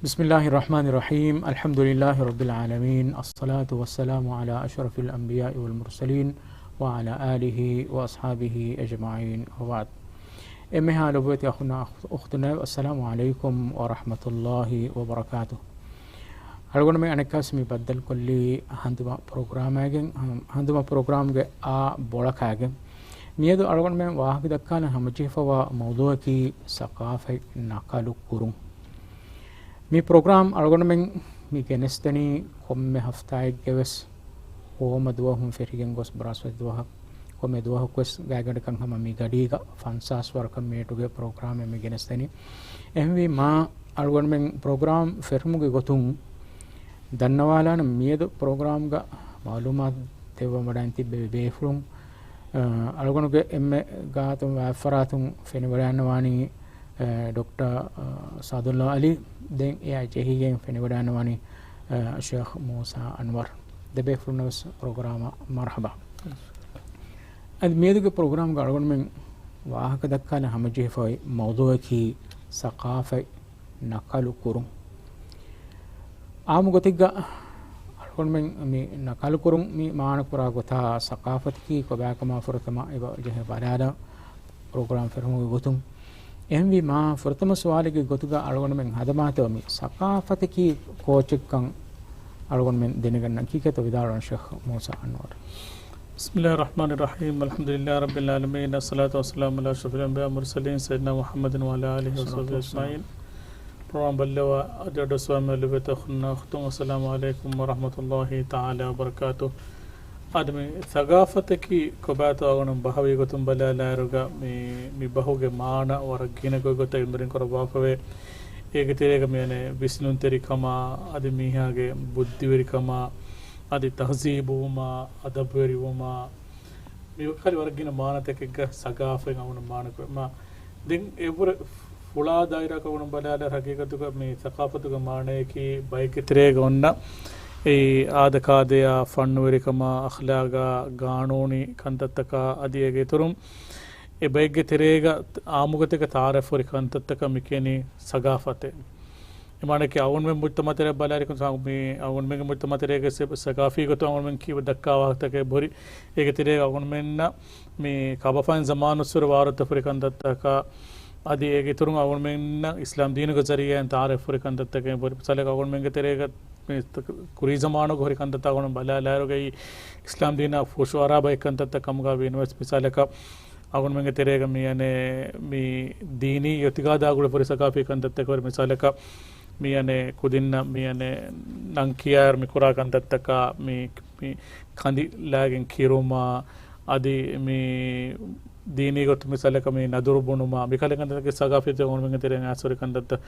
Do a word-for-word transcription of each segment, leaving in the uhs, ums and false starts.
بسم الله الرحمن الرحيم. الحمد لله رب العالمين. الصلاة والسلام على أشرف الأنبياء والمرسلين وعلى آله وأصحابه أجمعين. وبعد. އެންމެހާ ލޮބުވެތި އަޚުންނާ އުޚްތުންނޭވެ، އައްސަލާމު ޢަލައިކުމް ވަރަޙްމަތުﷲި ވަބަރަކާތުހު. އަޅުގަނޑުމެން އަނެއްކާވެސް މި ބައްދަލުކޮށްލީ ހަނދުމަ ޕްރޮގްރާމާގެން، ހަނދުމަ ޕްރޮގްރާމްގެ އާ ބޮޅަކާގެން. މިއަދު އަޅުގަނޑުމެން ވާހަކަ ދައްކާލަން ހަމަޖެހިފަވާ މައުޟޫޢަކީ ސަޤާފަތް ނަޤަލު ކުރުން. މި ޕްރޮގްރާމް އަޅުގަނޑުމެން މި ގެނެސްދެނީ ކޮންމެ ހަފްތާއެއްގެ ވެސް ހޯމަ ދުވަހުން ފެށިގެން ގޮސް ބްރާސްފަތި ދުވަހަށް، ކޮންމެ ދުވަހަކުވެސް ގާތްގަނޑަކަށް ހަމަ މި ގަޑީގަ ފަންސާސް ވަރަކަށް މިނެޓުގެ ޕްރޮގްރާމެއް މި ގެނެސްދެނީ. އެހެންވީ މާ އަޅުގަނޑުމެން ޕްރޮގްރާމް ފެށުމުގެ ގޮތުން ދަންނަވާލާނަން މިއަދު ޕްރޮގްރާމްގަ މަޢުލޫމާތު ދެއްވަން ވަޑައިން ތިއްބެވި ބޭފުޅުން، އަ، އަޅުގަނޑުގެ އެންމެ ގާތުން ވާތްފަރާތުން ފެނިވަޑައިންނަވާނީ، އަ، ޑޮކްޓަރ، އަ، ސާދުﷲ ޢަލީ. ދެން އެއާ ޖެހިގެން ފެނިވަޑައިންނަވާނީ، އަ، ޝޭޚް މޫސާ އަންވަރު. ދެބޭފުޅުންނަށް ވެސް ޕްރޮގްރާމަށް މަރުޙަބާ. އަދި މިއަދުގެ ޕްރޮގްރާމްގަ އަޅުގަނޑުމެން ވާހަކަ ދައްކާލަން ހަމަޖެހިފައި މައުޟޫޢަކީ ސަޤާފަތް ނަޤަލު ކުރުން. އާއްމު ގޮތެއްގަ އަޅުގަނޑުމެން މި ނަޤަލު ކުރުން މި މާނަ ކުރާ ގޮތާ ސަޤާފަތަކީ ކޮބާކަމާ ފުރަތަމަ އެބަ ޖެހޭ ބަލާލަން ޕްރޮގްރާމް ފެށުމުގެ ގޮތުން. އެހެންވީ މާ ފުރަތަމަ ސުވާލެއްގެ ގޮތުގަ އަޅުގަނޑުމެން ހަނދަމާތޯ މި ސަޤާފަތަކީ ކޯޗެއްކަން އަޅުގަނޑުމެން ދެނެގަންނަން. ކީކޭތޯ ވިދާޅުވަން ޝޭޚް މޫސާ އަންވަރު؟ بسم الله الرحمن الرحيم. الحمد لله رب العالمين. الصلاة والسلام على أشرف الأنبياء والمرسلين سيدنا محمد وعلى آله وصحبه أجمعين. ޕްރޮގްރާމް ބައްލަވާ އަދި އަޑުއައްސަވާ މި ލޮބުވެތި އަޚުންނާ އުޚްތުން، އައްސަލާމު ޢަލައިކުމް ވަރަޙްމަތުﷲި ތަޢާލާ ވަބަރަކާތުހު. އަދި މި ސަޤާފަތަކީ ކޮބާތޯ އަޅުގަނޑު ބަހަވީ ގޮތުން ބަލާލާއިރުގަ މި، މި ބަހުގެ މާނަ ވަރަށް ގިނަ ގޮތްގޮތަށް އެނބުރިން ކުރައްވާފަވޭ. އޭގެ ތެރޭގަ މި އަނެއް ވިސްނުންތެރިކަމާ، އަދި މީހާގެ ބުއްދިވެރިކަމާ، އަދި ތަހްޒީބުވުމާ، އަދަބުވެރިވުމާ، މި ކަލި ވަރަށް ގިނަ މާނަތަކެއްގަ ސަޤާފަތް އަޅުގަނޑު މާނަކުރަން. ދެން އެއްވުރެ ފުޅާ ދާއިރާއަކަށް އަޅުގަނޑު ބަލާލާ ހަގީގަތުގަ މި ސަޤާފަތުގެ މާނަޔަކީ ބައެއްގެ ތެރޭގަ އޮންނަ އެ އާދަކާދަޔާ، ފަންނުވެރިކަމާ، އަޚްލާގާ، ގާނޫނީ ކަންތައްތަކާ އަދި އޭގެ އިތުރުން އެ ބައެއްގެ ތެރޭގަ އާއްމުގޮތެއްގަ ތަޢާރަފްވެރި ކަންތައްތަކަށް މި ކިޔަނީ ސަޤާފަތޭ. އެ މާނައަކީ އަޅުގަނޑުމެން މުޖްތަމަޢު ތެރޭ ބަލާލިކުން ސާ-، މި އަޅުގަނޑުމެންގެ މުޖްތަމަޢު ތެރޭގަ ސެ-، ސަޤާފީ ގޮތުން އަޅުގަނޑުމެން ކީ ދައްކާ ވާހަކަތަކެއް ހުރި. އޭގެ ތެރޭގަ އަޅުގަނޑުމެންނަށް މި ކަބަފައިން ޒަމާނުއްސުރެ ވާރުތަފުރި ކަންތައްތަކާ އަދި އޭގެ އިތުރުން އަޅުގަނޑުމެންނަށް އިސްލާމް ދީނުގެ ޒަރީޢާއިން ތަޢާރަފްފުރި ކަންތައްތަކެއް ހުރި. މިސާލަކަށް އަޅުގަނޑުމެންގެ ތެރޭގަ މި ކުރީ ޒަމާނުގަ ހުރި ކަންތައްތައް އަޅުގަނޑު ބަލާލާއިރުގައި އިސްލާމް ދީނާ ފުށުއަރާ ބައެއް ކަންތައްތައް ކަމުގަ ވީނަމަވެސް މިސާލަކަށް އަޅުގަނޑުމެންގެ ތެރޭގަ މި އަނެއް މި ދީނީ އިޢުތިޤާދާ ގުޅިފަ ހުރި ސަޤާފީ ކަންތައްތަކެއް ހުރި. މިސާލަކަށް މި އަނެއް ކުދިންނަށް މި އަނެއް ނަން ކިޔާއިރު މި ކުރާ ކަންތައްތަކާ މި، މި ކަނދި ލާގެން ކިރުމާ އަދި މި ދީނީ ގޮތުން މިސާލަކަށް މި ނަދުރު ބުނުމާ މި ކަލޭ ކަންތައްތަކީ ސަޤާފީ ގޮތުން އަޅުގަނޑުމެންގެ ތެރެއިން އައިސް ހުރި ކަންތައްތައް.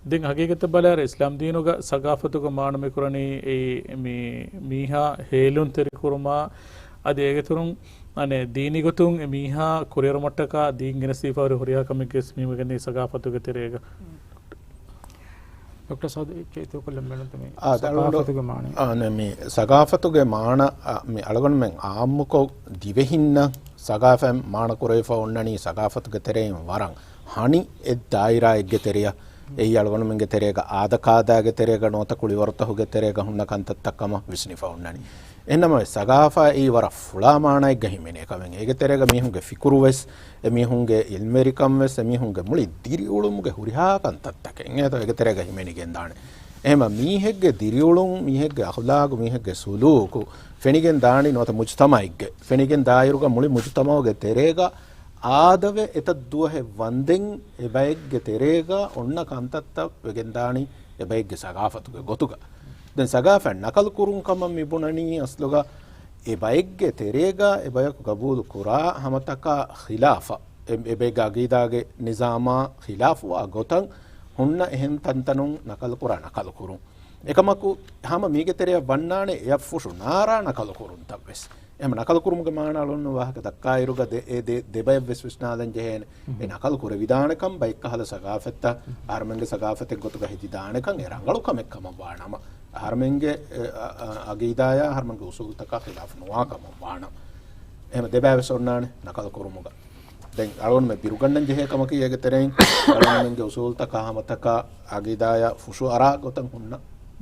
ދެން ހަގީގަތަށް ބަލާއިރު އިސްލާމް ދީނުގަ ސަޤާފަތުގެ މާނަ މި ކުރަނީ އެއީ މި މީހާ ހޭލުންތެރިކުރުމާ އަދި އޭގެ އިތުރުން އަނެއް ދީނީ ގޮތުން އެ މީހާ ކުރިއަރުމަށްޓަކާ ދީން ގެނެސްދީފަ ހުރި ހުރިހާ ކަމެއްގެ މި މި ގެންދަނީ ސަޤާފަތުގެ ތެރޭގަ. ޑޮކްޓަރ ސައުދު އެއްޗެއް އިތުރުކޮށްލަން ބޭނުންތަ މި ސަޤާފަތުގެ މާނަ؟ އާ، މި ސަޤާފަތުގެ މާނަ، އާ، މި އަޅުގަނޑުމެން އާއްމުކޮށް ދިވެހިންނަށް ސަޤާފަތް މާނަ ކުރެވިފަ އޮންނަނީ ސަޤާފަތުގެ ތެރެއިން ވަރަށް ހަނި އެއް ދާއިރާއެއްގެ ތެރެއަށް. އެއީ އަޅުގަނޑުމެންގެ ތެރޭގަ އާދަކާދައިގެ ތެރޭގަ ނުވަތަ ކުޅިވަރުތަކުގެ ތެރޭގަ ހުންނަ ކަންތައްތައް ކަމަށް ވިސްނިފަ އޮންނަނީ. އެހެންނަމަވެސް ސަޤާފަތް އެއީ ވަރަށް ފުޅާ މާނައެއްގަ ހިމެނޭ ކަމެއް. އޭގެ ތެރޭގަ މީހުންގެ ފިކުރު ވެސް، އެމީހުންގެ އިލްމުވެރިކަން ވެސް، އެމީހުންގެ މުޅި ދިރިއުޅުމުގެ ހުރިހާ ކަންތައްތަކެއް އޭތޯ އޭގެ ތެރޭގަ ހިމެނިގެން ދާނެ. އެހެންމަ މީހެއްގެ ދިރިއުޅުން، މީހެއްގެ އަޚްލާގު، މީހެއްގެ ސުލޫކު ފެނިގެން ދާނީ ނުވަތަ މުޖުތަމަޢެއްގެ ފެނިގެން ދާއިރުގަ މުޅި މުޖުތަމަޢުގެ ތެރޭގަ އާދަވެ އެތައް ދުވަހެއް ވަންދެން އެބައެއްގެ ތެރޭގަ އޮންނަ ކަންތައްތައް ވެގެންދާނީ އެބައެއްގެ ސަޤާފަތުގެ ގޮތުގަ. ދެން ސަޤާފަތް ނަޤަލު ކުރުން ކަމަށް މި ބުނަނީ އަސްލުގަ އެބައެއްގެ ތެރޭގަ އެބަޔަކު ގަބޫލު ކުރާ ހަމަތަކާ ޚިލާފަށް، އެ، އެބައެއްގެ އަގީދާގެ ނިޒާމާ ޚިލާފުވާ ގޮތަށް ހުންނަ އެހެން ތަންތަނުން ނަޤަލު ކުރާ ނަޤަލު ކުރުން. އެކަމަކު ހަމަ މީގެ ތެރެއަށް ވަންނާނެ އެއަށް ފުށު ނާރާ ނަޤަލު ކުރުންތައް ވެސް. އެހެން ނަޤަލު ކުރުމުގެ މާނަ އަޅުން ވާހަކަ ދައްކާއިރުގަ ދެ، އެ ދެ، ދެބަޔަށް ވެސް ވިސްނާލަން ޖެހޭނެ. އެ ނަޤަލު ކުރެވިދާނެކަން ބައެއްކަހަލަ ސަޤާފަތްތައް އަހަރުމެންގެ ސަޤާފަތެއް ގޮތުގަ ހެދިދާނެކަން އެ ރަނގަޅު ކަމެއް ކަމަށް ވާނަމަ، އަހަރުމެންގެ، އެ، އަ، އަ، އަގީދާޔާ އަހަރުމެންގެ އުޞޫލުތަކާ ޚިލާފު ނުވާ ކަމަށް ވާނަމަ. އެހެން ދެބަޔަށް ވެސް އޮންނާނެ ނަޤަލު ކުރުމުގަ. ދެން އަޅުގަނޑުމެން ބިރުގަންނަން ޖެހޭ ކަމަކީ އޭގެ ތެރެއިން އަޅުގަނޑުމެންގެ އުސޫލުތަކާ ހަމަތަކާ އަގީދާޔާ ފުށު އަރާ ގޮތަށް ހުންނަ،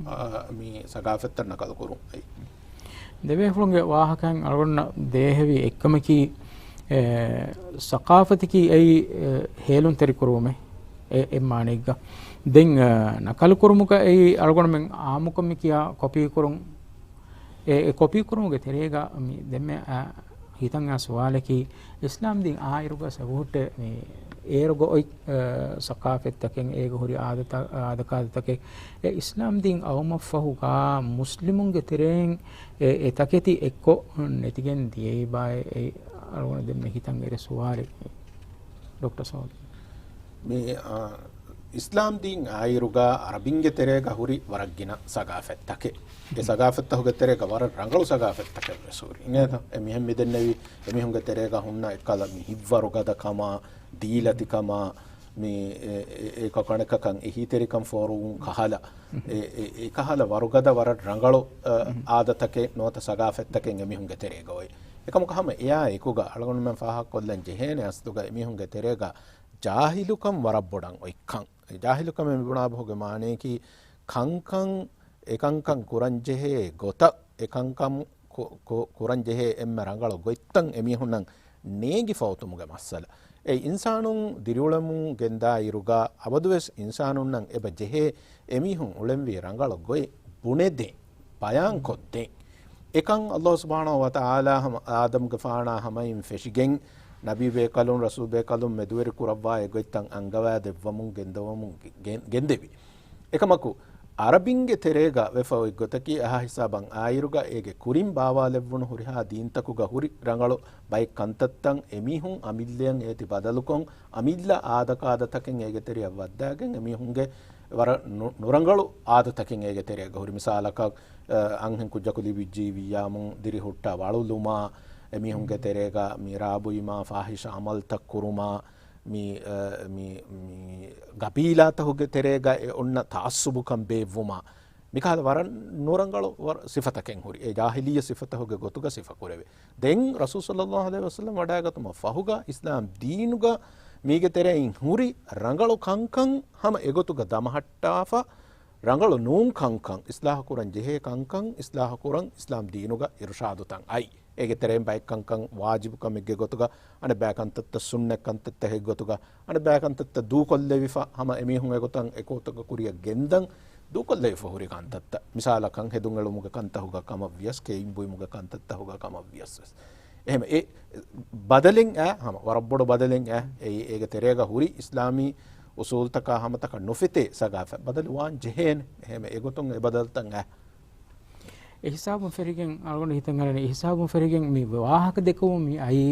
އާ، މި ސަގާފަތްތައް ނަކަލު ކުރުން. ދެބޭފުޅުންގެ ވާހަކައިން އަޅުގަނޑަށް ދޭހެވި އެއްކަމަކީ، އެ، ސަގާފަތަކީ އެއީ، އެ، ހޭލުންތެރިކުރުވުމެއް އެ، އެ މާނައެއްގަ. ދެން، އެ، ނަކަލުކުރުމުގަ އެއީ އަޅުގަނޑުމެން އާއްމުކޮށް މި ކިޔާ ކޮޕީކުރުން. އެ، އެ ކޮޕީކުރުމުގެ ތެރޭގަ މި ދެންމެ، އަ، ހިތަށް އާ ސުވާލަކީ، އިސްލާމް ދީން އާއިރުގަ ސަބުހުއްޓެ މި އޭރުގަ އޮތް، އަ، ސަގާފަތްތަކެއް، އޭގަ ހުރި އާދަތަ-، އާދަކާދަތަކެއް، އެ އިސްލާމް ދީން އައުމަށްފަހުގަ މުސްލިމުންގެ ތެރެއިން އެ، އެ ތަކެތި އެއްކޮށް ނެތިގެން ދިޔައީބާ އެ، އަޅުގަނޑު ދެންމެ ހިތަށް އެރި ސުވާލެއް. ޑޮކްޓަރ ސޯދި. މި، އާ، އިސްލާމް ދީން އާއިރުގަ އަރަބިންގެ ތެރޭގަ ހުރި ވަރަށް ގިނަ ސަގާފަތްތަކެއް. އެ ސަގާފަތްތަކުގެ ތެރޭގަ ވަރަށް ރަނގަޅު ސަގާފަތްތަކެއް ވެސް ހުރި. އިނގޭތަ؟ އެ މިހެން މި ދެންނެވި އެމީހުންގެ ތެރޭގަ ހުންނަ އެއްކަލަ މި ހިތްވަރުގަދަކަމާ، ދީލަތިކަމާ، މި އެ، އެ، އެ ކަކަނެކަކަން އެހީތެރިކަން ފޯރުވުން ކަހަލަ، އެ، އެ، އެ ކަހަލަ ވަރުގަދަ ވަރަށް ރަނގަޅު، އަ، އާދަތަކެއް ނުވަތަ ސަގާފަތްތަކެއް އެމީހުންގެ ތެރޭގަ އޮތް. އެކަމަކު ހަމަ އެއާ އެކުގަ އަޅުގަނޑުމެން ފާހަގަކޮށްލަން ޖެހޭނެ އަސްލުގަ އެމީހުންގެ ތެރޭގަ ޖާހިލުކަން ވަރަށް ބޮޑަށް އޮތްކަން. އެ ޖާހިލުކަމެއް މިބުނާ ބަހުގެ މާނަޔަކީ ކަންކަން، އެކަންކަން ކުރަންޖެހޭ ގޮތަށް، އެކަންކަން ކު-، ކު-، ކުރަންޖެހޭ އެންމެ ރަނގަޅު ގޮތްތައް އެމީހުންނަށް ނޭނގި ފައުތުމުގެ މައްސަލަ. އެ އިންސާނުން ދިރިއުޅެމުން ގެންދާ އިރުގަ އަބަދުވެސް އިންސާނުންނަށް އެބަ ޖެހޭ އެމީހުން އުޅެންވީ ރަނގަޅު ގޮތް ބުނެދޭ، ބަޔާންކޮށްދޭ. އެކަން ﷲ ސުބްޙާނަހޫ ވަތަޢާލާ ހަމަ-، އާދަމްގެފާނާ ހަމައިން ފެށިގެން، ނަބީ ބޭކަލުން، ރަސޫލް ބޭކަލުން މެދުވެރި ކުރައްވާ އެގޮތްތައް އަންގަވާ ދެއްވަމުން ގެންދަވަމުން ގެ-، ގެން-، ގެންދެވި. އެކަމަކު، އަރަބިންގެ ތެރޭގަ ވެފަ އޮތް ގޮތަކީ އެހާ ހިސާބަށް އާއިރުގަ އޭގެ ކުރިން ބާވާލެއްވުނު ހުރިހާ ދީންތަކުގަ ހުރި ރަނގަޅު ބައެއް ކަންތައްތައް އެމީހުން އަމިއްލަޔަށް އޭތި ބަދަލުކޮށް، އަމިއްލަ އާދަކާދަތަކެއް އޭގެ ތެރެއަށް ވައްދާގެން އެމީހުންގެ ވަރަށް ނު-، ނުރަނގަޅު އާދަތަކެއް އޭގެ ތެރޭގަ ހުރި. މިސާލަކަށް، އަ، އަންހެން ކުއްޖަކު ލިބިއްޖެ ވިއްޔާމުން ދިރިހުއްޓާ ވަޅުލުމާ، އެމީހުންގެ ތެރޭގަ މި ރާބުއިމާ ފާހިޝް އަމަލްތައް ކުރުމާ، މި، އަ، މި، މި ގަބީލާތަކުގެ ތެރޭގަ އެ އޮންނަ ތަޢައްޞުބުކަން ބޭއްވުމާ، މިކަހަލަ ވަރަށް ނުރަނގަޅު ވަރަށް ސިފަތަކެއް ހުރި. އެ ޖާހިލިއްޔަ ސިފަތަކުގެ ގޮތުގަ ސިފަ ކުރެވޭ. ދެން ރަސޫލު ޞައްލައްލާހު ޢަލައިހި ވަސައްލަމް ވަޑައިގަތުމަށް ފަހުގަ އިސްލާމް ދީނުގަ މީގެ ތެރެއިން ހުރި ރަނގަޅު ކަންކަން ހަމަ އެގޮތުގަ ދަމަހައްޓާފަ، ރަނގަޅު ނޫން ކަންކަން، އިސްލާހު ކުރަން ޖެހޭ ކަންކަން އިސްލާހު ކުރަން އިސްލާމް ދީނުގަ އިރުޝާދުތައް އައި. އޭގެ ތެރެއިން ބައެއް ކަންކަން ވާޖިބު ކަމެއްގެ ގޮތުގަ، އަނެއް ބައި ކަންތައްތައް ސުންނަތް ކަންތައްތަކެއް ގޮތުގަ، އަނެއް ބައި ކަންތައްތައް ދޫކޮށްލެވިފަ ހަމަ އެމީހުން އެގޮތަށް އެކޯތަކަ ކުރިއަށް ގެންދަން ދޫކޮށްލެވިފަ ހުރި ކަންތައްތައް. މިސާލަކަށް ހެދުން އެޅުމުގެ ކަންތަހުގަ ކަމަށް ވިޔަސް، ކެއިން ބުއިމުގެ ކަންތައްތަހުގަ ކަމަށް ވިޔަސް ވެސް. އެހެމަ އެ ބަދަލެއް އައި، ހަމަ ވަރަށް ބޮޑު ބަދަލެއް އައި، އެ، އޭގެ ތެރޭގަ ހުރި އިސްލާމީ އުސޫލުތަކާ ހަމަތަކަށް ނުފިތޭ ސަގާފަތް ބަދަލު ވާން ޖެހޭނެ. އެހެމަ އެގޮތުން އެ ބަދަލުތައް އައި. އެ ހިސާބުން ފެށިގެން އަޅުގަނޑު ހިތަށް އަރަނީ، އެ ހިސާބުން ފެށިގެން މި ވާހަކަ ދެކެވުން މި އައީ،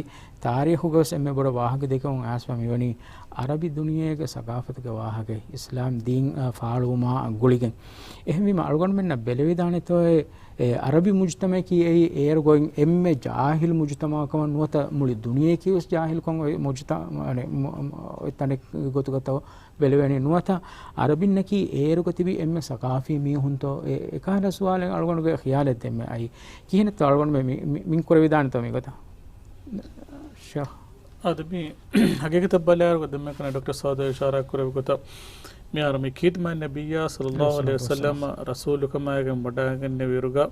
ތާރީޚުގަވެސް އެންމެ ބޮޑަށް ވާހަކަ ދެކެވުން އައިސްފަ މިވަނީ އަރަބި ދުނިޔޭގެ ސަގާފަތުގެ ވާހަކަ، އިސްލާމް ދީން، އަ، ފާޅުވުމާ ގުޅިގެން. އެހެންވީމަ އަޅުގަނޑުމެންނަށް ބެލެވިދާނެތޯއޭ، އެ އަރަބި މުޖުތަމައަކީ އެއީ އޭރު ގޮތް އެންމެ ޖާހިލު މުޖުތަމައަކަމަށް ނުވަތަ މުޅި ދުނިޔެއަކީވެސް ޖާހިލުކަން އޮތް މުޖުތަ-، އަނެ، މު-، މު-، އޮތް ތަނެއް ގޮތުގަތޯ ބެލެވޭނެ ނުވަތަ އަރަބިންނަކީ އޭރުގަ ތިބި އެންމެ ސަގާފީ މީހުންތޯ؟ އެ، އެކަހަލަ ސުވާލެއް އަޅުގަނޑުގެ ޚިޔާލެއް ދެންމެ އައީ. ކިހިނެއްތޯ އަޅުގަނޑުމެން މި، މި، މިން ކުރެވިދާނެތޯ މިގޮތަށް؟ ޝޭޚް. އާދެ، މި ހަގީގަތަށް ބަލާއިރު ދެންމެ ކަން ޑޮކްޓަރ ސާދަ އިޝާރާތް ކުރެއްވި ގޮތަށް، މިހާރު މި ޚިދްމަތް ނަބިއްޔާ ޞައްލައްލާހު ޢަލައިހި ވަސައްލަމަ ރަސޫލުކަމާއިގެން ވަޑައިގެންނެވިއިރުގަ،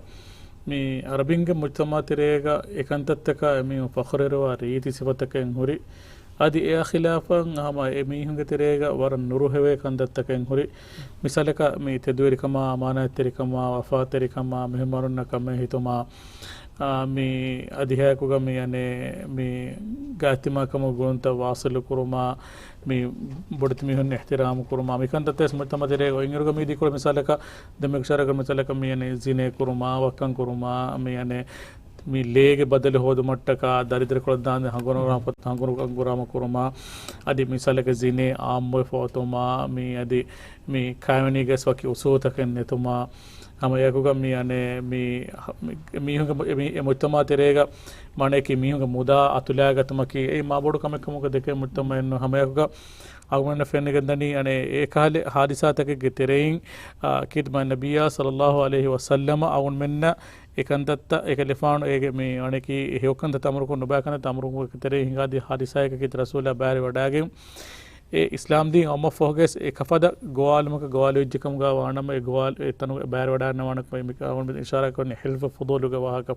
މި އަރަބިންގެ މުޖްތަމަޢު ތެރޭގަ އެކަންތައްތަކާ އެމީހުން ފަޚުރުވެރިވާ ރީތި ސިފަތަކެއް ހުރި. އަދި އެއާ ޚިލާފަށް ހަމަ އެމީހުންގެ ތެރޭގަ ވަރަށް ނުރުހެވޭ ކަންތައްތަކެއް ހުރި. މިސާލަކަށް މި ތެދުވެރިކަމާ، އަމާނާތްތެރިކަމާ، ވަފާތެރިކަމާ، މެހެމާނުންނަށް ކަމެއް ހިތުމާ، އާ، މި އަދިހައެކުގަ މި އަނެއް މި ގާތްތިމާކަމުގެ ގުޅުންތައް ވާސިލު ކުރުމާ، މި ބޮޑެތި މީހުން އިޙްތިރާމު ކުރުމާ، މިކަންތައްތައް ވެސް މުޖްތަމަޢު ތެރޭގަ އޮތްއިރުގަ މި ދިކޮޅު މިސާލަކަށް، ދެންމެ އިޝާރާތް ކުރި މިސާލަކަށް މި އަނެއް ޒިނޭ ކުރުމާ، ވައްކަން ކުރުމާ، މި އަނެއް މި ލޭގެ ބަދަލު ހޯދުމަށްޓަކާ ދަރިދަރިކޮޅަށް ދާންދެން ހަނގުރާމަ، ހަނގުރާމަ ކުރުމާ، އަދި މިސާލަކަށް ޒިނޭ އާއްމުވެފަ އޮތުމާ، މި އަދި މި ކާވެނީގެ ވެސް ވަކި އުސޫލުތަކެއް ނެތުމާ، ހަމައެކުގަ މި އަނެއް މި، މި، މީހުންގެ މު-، މި އެ މުޖްތަމަޢު ތެރޭގަ މާނައަކީ މީހުންގެ މުދާ އަތުލައިގަތުމަކީ އެއީ މާބޮޑު ކަމެއް ކަމުގަ ދެކޭ މުޖްތަމަޢެއް ނޫން. ހަމައެކުގަ އަޅުގަނޑަށް ފެނިގެންދަނީ އަނެއް އެކަހަލަ ހާދިސާތަކެއްގެ ތެރެއިން، އާ، ކީރިތި މާތް ނަބިއްޔާ ޞައްލައްލާހު ޢަލައިހި ވަސައްލަމަ އަޅުގަނޑުމެންނަށް އެކަންތައްތައް އެކަލޭގެފާނު އޭގެ މި އަނެކީ ހެޔޮކަންތައް އަމުރުކޮށް ނުބައިކަންތައް އަމުރުކޮށް ތެރެއިން ހިނގާދިޔަ ހާދިސާއަކަކީ ރަސޫލާ ބައިވެރިވަޑައިގެން އެ އިސްލާމްދީން އައުމަށްފަހުގެ އެކަފަދަ ގޮވާލުމަކަށް ގޮވާލުވެއްޖެކަމުގަ ވާނަމަ އެ ގޮވާލު އެ ތަނުގަ ބައިވެރިވަޑައިގަންނަވާނެކަމަށް މި އަޅުގަނޑު އިޝާރާތްކުރަނީ ހިލްފު ފުޟޫލުގެ ވާހަކަ.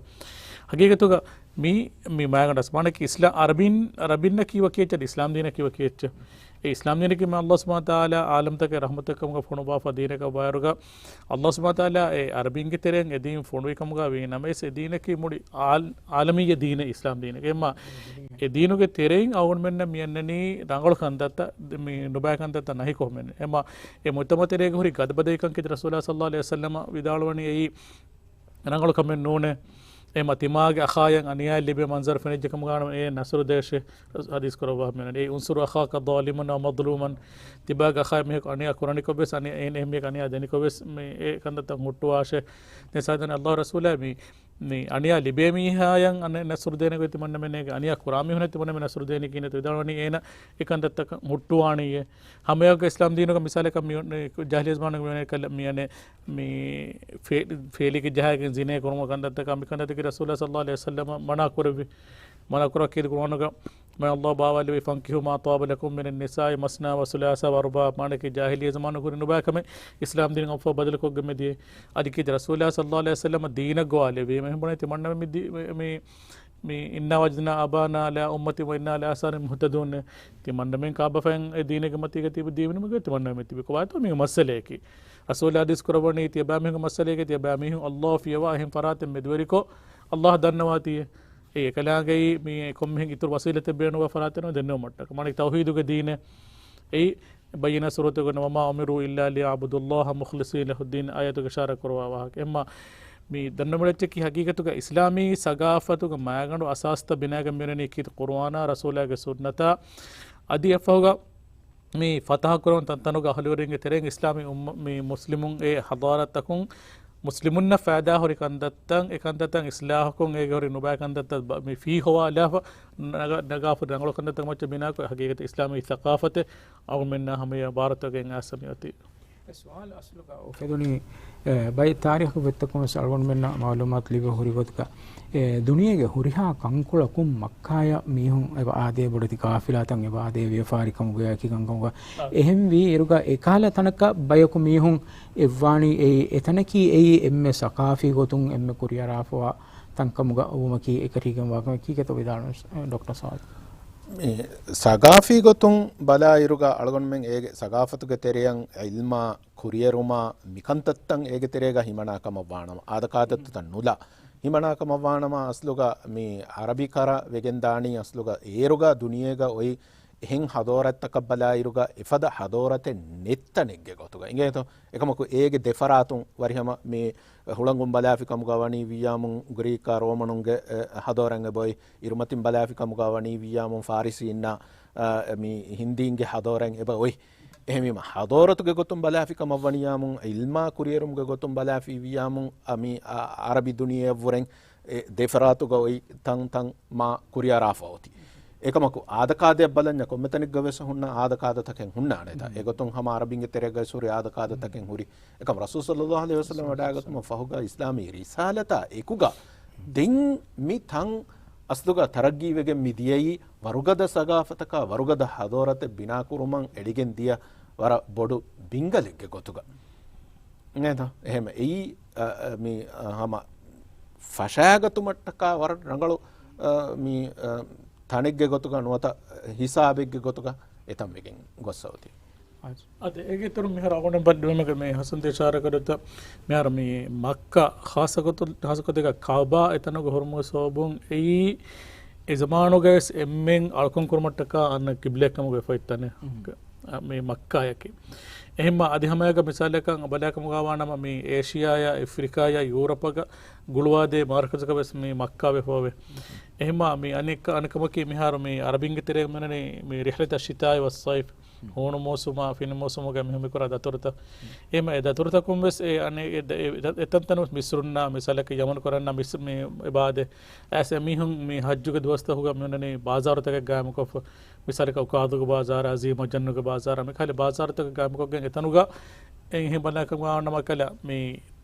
ހަގީގަތުގަ މީ، މި މާގަނޑަސް މާނަކީ އިސްލާ-، އަރަބިން، އަރަބިންނަކީ ވަކި އެއްޗެއް، އިސްލާމްދީނަކީ ވަކި އެއްޗެއް. އެ އިސްލާމްދީނަކީ މި އައްލާހު ސުބްޙާނަހު ވަތަޢާލާ ޢާލަމްތަކަށް ރަޙްމަތެއްކަމުގަ ފޮނުއްވާފަ ދީނެކަށް ވާއިރުގަ، އައްލާހު ސުބްޙާނަހު ވަތަޢާލާ އެ އަރަބިންގެ ތެރެއިން އެ ދީން ފޮނުވިކަމުގަ ވީނަމަވެސް، އެ ދީނަކީ މުޅި އާލް-، ޢާލަމީ ދީނެއް އިސްލާމްދީނެއް. އެމާ އެ ދީނުގެ ތެރެއިން އަޅުގަނޑުމެންނަށް މި އަންނަނީ ރަނގަޅު ކަންތައްތައް، މި ނުބައި ކަންތައްތައް ނަހީކޮށްމެން. އެމާ އެ މުޖްތަމަޢު ތެރޭގަ ހުރި ގަދަބަދަވިކަން ކީރިތި ރަސޫލާ ޞައްލައްލާހު ޢަލައިހި ވަސައްލަމަ ވިދާޅުވަނީ އެއީ ރަނގަޅު ކަމެއް ނޫނޭ. އެމަ ތިމާގެ އަޚާޔަށް އަނިޔާ ލިބޭ މަންޒަރު ފެނިއްޖެ ކަމުގަ ވާނަމަ އޭނަ ނަޞްރު ދޭށޭ. ޙަދީޘް ކުރައްވާ މިއަންނަނީ، އޭ އުންޞުރު އަޚާކަ ޡާލިމަން އަވް މަޒްލޫމަން. ތިބާގެ އަޚާ މީހަކު އަނިޔާ ކުރަނިކޮށްވެސް، އަނިޔާ އެހެން މީހަކަށް އަނިޔާ ދެނިކޮށްވެސް މި އެ ކަންތައްތައް ހުއްޓުވާށޭ. ދެން ސާދަން އައްލާހު ރަސޫލާ މި، މި އަނިޔާ ލިބޭ މީހާޔަށް އަނެއް ނަޞްރު ދޭނެ ގޮތް ތިމަންނަމެން އޭގެ އަނިޔާ ކުރާ މީހުންނަށް ތިމަންނަމެން ނަޞްރު ދޭނީ ކިހިނެއްތޯ ވިދާޅުވަނީ އޭނަ އެ ކަންތައްތަކަށް ހުއްޓުވާނީއޭ. ހަމައެއާއެކު އިސްލާމް ދީނުގަ މިސާލަކަށް މި ޖާހިލިއްޔަ ޒަމާނުގަ މި އަނެއް ކަލަ-، މި އަނެއް މި ފޭ-، ފޭލިގެ ޖަހައިގެން ޒިނޭ ކުރުމުގެ ކަންތައްތަކާ މި ކަންތައްތަކީ ރަސޫލާ ޞައްލައްލާހު ޢަލައިހި ވަސައްލަމަ މަނާ ކުރެއްވި. މަނާ ކުރާ ކީރިތި ޤުރްއާނުގަ މި އައްލާހު ބާވާލެއްވި، فَانكِحُوا مَا طَابَ لَكُم مِّنَ النِّسَاءِ مَثْنَىٰ وَثُلَاثَ وَرُبَاعَ. މާނައަކީ ޖާހިލިއްޔަ ޒަމާނުގަ ހުރި ނުބައި ކަމެއް އިސްލާމް ދީނުން އައުމަށްފަހު ބަދަލުކޮށްގެން މި ދިޔައީ. އަދި ކީރިތި ރަސޫލާ ޞައްލައްލާހު ޢަލައިހި ވަސައްލަމަ ދީނަށް ގޮވާލެއްވީމަ. އެހެން ބުނެ ތިމަންނަމެން މި ދީ-، މި، މި، މި إِنَّا وَجَدْنَا آبَاءَنَا عَلَىٰ أُمَّةٍ وَإِنَّا عَلَىٰ آثَارِهِمْ مُهْتَدُونَ. ތިމަންނަމެން ކާބަފައިން އެ ދީނެއްގެ މަތީގަ ތިބި ދީވެނިމުގެ ތިމަންނަމެން ތިބި ކޮބާތޯ މީ މައްސަލަޔަކީ. ރަސޫލާ ޙަދީޘް ކުރައްވަނީ ތިޔަބައިމީހުންގެ މައްސަލަޔަކީ ތިޔަބައިމީހުން އައްލާހު ފިޔަވާ އެހެން ފަރާތެއް މެދުވެރިކޮށް އައްލާހު ދަންނަވާތީ. އެއީ އެކަލާނގެއީ މީ ކޮންމެހެން އިތުރު ވަސީލަތެއް ބޭނުންވާ ފަރާތެއް ނޫން ދެންނެވުމަށްޓަކައި. މާނައަކީ ތައުޙީދުގެ ދީނެއް. އެއީ ބައްޔިނާތް ސޫރަތުގަ ވަމާ އުމިރޫ އިއްލާ ލިޔަޢުބުދުﷲ މުޚްލިޞީނަ ލަހުއްދީން އާޔަތުގެ އިޝާރާތް ކުރައްވާ ވާހަކަ. އެހެންމާ މި ދަންނަވަން އެއްޗަކީ ހަގީގަތުގަ އިސްލާމީ ސަގާފަތުގެ މައިގަނޑު އަސާސްތައް ބިނާވެގެން މިއުޅެނީ ކީރިތި ޤުރުއާނާ ރަސޫލާގެ ސުންނަތާ. އަދި އެއަށްފަހުގަ މި ފަތަހަ ކުރަމުން ތަންތަނުގަ އަހުލުވެރިންގެ ތެރެއިން އިސްލާމީ އުއްމަ-، މި މުސްލިމުން އެ ޙަޟާރަތްތަކުން މުސްލިމުންނަށް ފައިދާ ހުރި ކަންތައްތައް، އެ ކަންތައްތައް އިސްލާހުކޮށް، އޭގެ ހުރި ނުބައި ކަންތައްތައް ބަ-، މި ފީހޮވާލާފަ ނަގަ-، ނަގާފަ ރަނގަޅު ކަންތައްތައް މައްޗަށް ބިނާކޮށް، ހަގީގަތަށް އިސްލާމީ ސަގާފަތެއް އަޅުގަނޑުމެންނާ ހަމަޔަށް ބާރަތަކަށް އެނގާ ސަމިއޮތީ. އެ ސުވާލު އަސްލުގަ އުފެދުނީ، އެ، ބައެއް ތާރީޚު ބޮޑުތަކުން ވެސް އަޅުގަނޑުމެންނަށް މައުލޫމާތު ލިބި ހުރި ގޮތުގަ، އެ، ދުނިޔޭގެ ހުރިހާ ކަންކޮޅަކުން މައްކާޔަށް މީހުން އެބަ އާދޭ ބޮޑެތި ޤާފިލާތައް އެބަ އާދޭ ވިޔަފާރިކަމުގައި ކަންކަމުގަ. އާ. އެހެންވީ އިރުގަ އެކަހަލަ ތަނަކަށް ބަޔަކު މީހުން އެއްވާނީ އެއީ، އެތަނަކީ އެއީ އެންމެ ސަޤާފީ ގޮތުން އެންމެ ކުރިއަރާފަވާ ތަންކަމުގަ ވުމަކީ އެކަށީގެންވާ ކަމެއް. ކީކޭތޯ ވިދާޅުވަން، ޑޮކްޓަރ ސާދިޤް؟ މި ސަގާފީ ގޮތުން ބަލާއިރުގަ އަޅުގަނޑުމެން އޭގެ ސަގާފަތުގެ ތެރެއަށް ޢިލްމާ ކުރިއެރުމާ މިކަންތައްތައް އޭގެ ތެރޭގަ ހިމަނާ ކަމަށް ވާނަމަ، އާދަކާދަތުތައް ނުލާ ހިމަނާ ކަމަށް ވާނަމަ، އަސްލުގަ މި ޢަރަބި ކަރަ ވެގެންދާނީ އަސްލުގަ އޭރުގަ ދުނިޔޭގަ އޮތް އެހެން ޙަޟާރަތްތަކަށް ބަލާއިރުގަ އެފަދަ ޙަޟާރަތެއް ނެތް ތަނެއްގެ ގޮތުގަ އިނގޭތޯ. އެކަމަކު އޭގެ ދެފަރާތުން ވަރިހަމަ މި ހުޅަނގުން ބަލާފި ކަމުގަ ވަނީ ވިއްޔާމުން ގްރީކާ ރޯމަނުންގެ، އެ، ޙަޟާރަތް އެބައޮތް. އިރުމަތިން ބަލާފި ކަމުގަ ވަނީ ވިއްޔާމުން ފާރިސީންނާ، އަ، މި ހިންދީންގެ ޙަޟާރަތް އެބައޮތް. އެހެންވީމަ، ޙަޟާރަތުގެ ގޮތުން ބަލާފި ކަމަށް ވަނިޔާމުން، ޢިލްމާ ކުރިއެރުމުގެ ގޮތުން ބަލާފި ވިއްޔާމުން، އަ، މި، އަ، ޢަރަބި ދުނިޔެއަށްވުރެން އެ ދެފަރާތުގަ އޮތް ތަންތަން މާ ކުރިއަރާފަ އޮތީ. އެކަމަކު، އާދަކާދައަށް ބަލަންޏާ ކޮންމެ ތަނެއްގަ ވެސް ހުންނަ އާދަކާދަތަކެއް ހުންނާނެތާ. އެގޮތުން ހަމަ ޢަރަބިންގެ ތެރޭގައި ހުރި އާދަކާދަތަކެއް ހުރި. އެކަމަ ރަސޫލު ޞައްލައްލާހު ޢަލައިހި ވަސައްލަމަ ވަޑައިގަތުމަށް ފަހުގަ އިސްލާމީ ރިސާލަތާ އެކުގަ ދެން މި ތަން އަސްލުގަ ތަރައްގީވެގެން މި ދިޔައީ ވަރުގަދަ ސަގާފަތަކާ ވަރުގަދަ ޙަޟާރަތެއް ބިނާކުރުމަށް އެޅިގެން ދިޔަ ވަރަށް ބޮޑު ބިންގަލެއްގެ ގޮތުގަ. އެހެން އެހެމަ އެއީ، އަ، އަ، މި، އަ، ހަމަ ފަށާގަތުމަށްޓަކާ ވަރަށް ރަނގަޅު، އަ، މި، އަ، ތަނެއްގެ ގޮތުގަ ނުވަތަ ހިސާބެއްގެ ގޮތުގަ އެތަން ވެގެން ގޮއްސަ އޮތީ. އަދި އޭގެ އިތުރުން މިހާރު އަޅުގަނޑު ބައްލުވީމަގެ މި ޙަސަން ދޭ އިޝާރާ ކުރިތަ މިހާރު މި މައްކާ ޚާއްޞަ ގޮތު-، ޚާއްޞަ ގޮތެއްގަ ކަޢުބާ އެތަނުގެ ހުރުމުގެ ސަބަބުން އެއީ އެ ޒަމާނުގައި ވެސް އެންމެން އަޅުކަން ކުރުމަށްޓަކާ އަންނަ ޤިބްލައެއް ކަމުގައި ފައްތަނެ. މި މައްކާޔަކީ. އެހެންމަ އަދި ހަމައެއްގަ މިސާލަކަށް ބަލާކަމުގަ ވާނަމަ މި އޭޝިޔާޔާ އެފްރިކާޔާ ޔޫރަޕަގަ ގުޅުވާދޭ މަރުކަޒަކަށް ވެސް މި މައްކާ ވެފަވޭ. އެހެންމަ މި އަނެއް، އަނެއްކަމަކީ މިހާރު މި ޢަރަބިންގެ ތެރޭގަ މިއޮންނަނީ މި ރިޙްލަތަ ޝިތާއި ވައްޞައިފް. ހޫނު މޫސުމާ، ފިނި މޫސުމުގަ މިހުން މިކުރާ ދަތުރުތައް. އެހެމަ އެ ދަތުރުތަކުން ވެސް އެ އަނެއް އެ ދަ-، އެ ދަ-، އެތަންތަނުން މިސްރުންނާ، މިސާލަކަށް ޔަމަން ކުރަންނާ މިސް-، މި އެބާދެ. އައިސް އެ މީހުން މި ހައްޖުގެ ދުވަސްތަކުގަ މި އޮންނަނީ ބާޒާރުތަކެއް ގާއިމުކޮށްފަ. މިސާލަކަށް އުކާދުގެ ބާޒާރާ، ޒީ މަޖަންނުގެ ބާޒާރާ، މިކަހަލަ ބާޒާރުތަކެއް ގާއިމުކޮށްގެން އެތަނުގަ އެ އެހެން ބަލާކަށް ވާނަމަ ކަލަ މި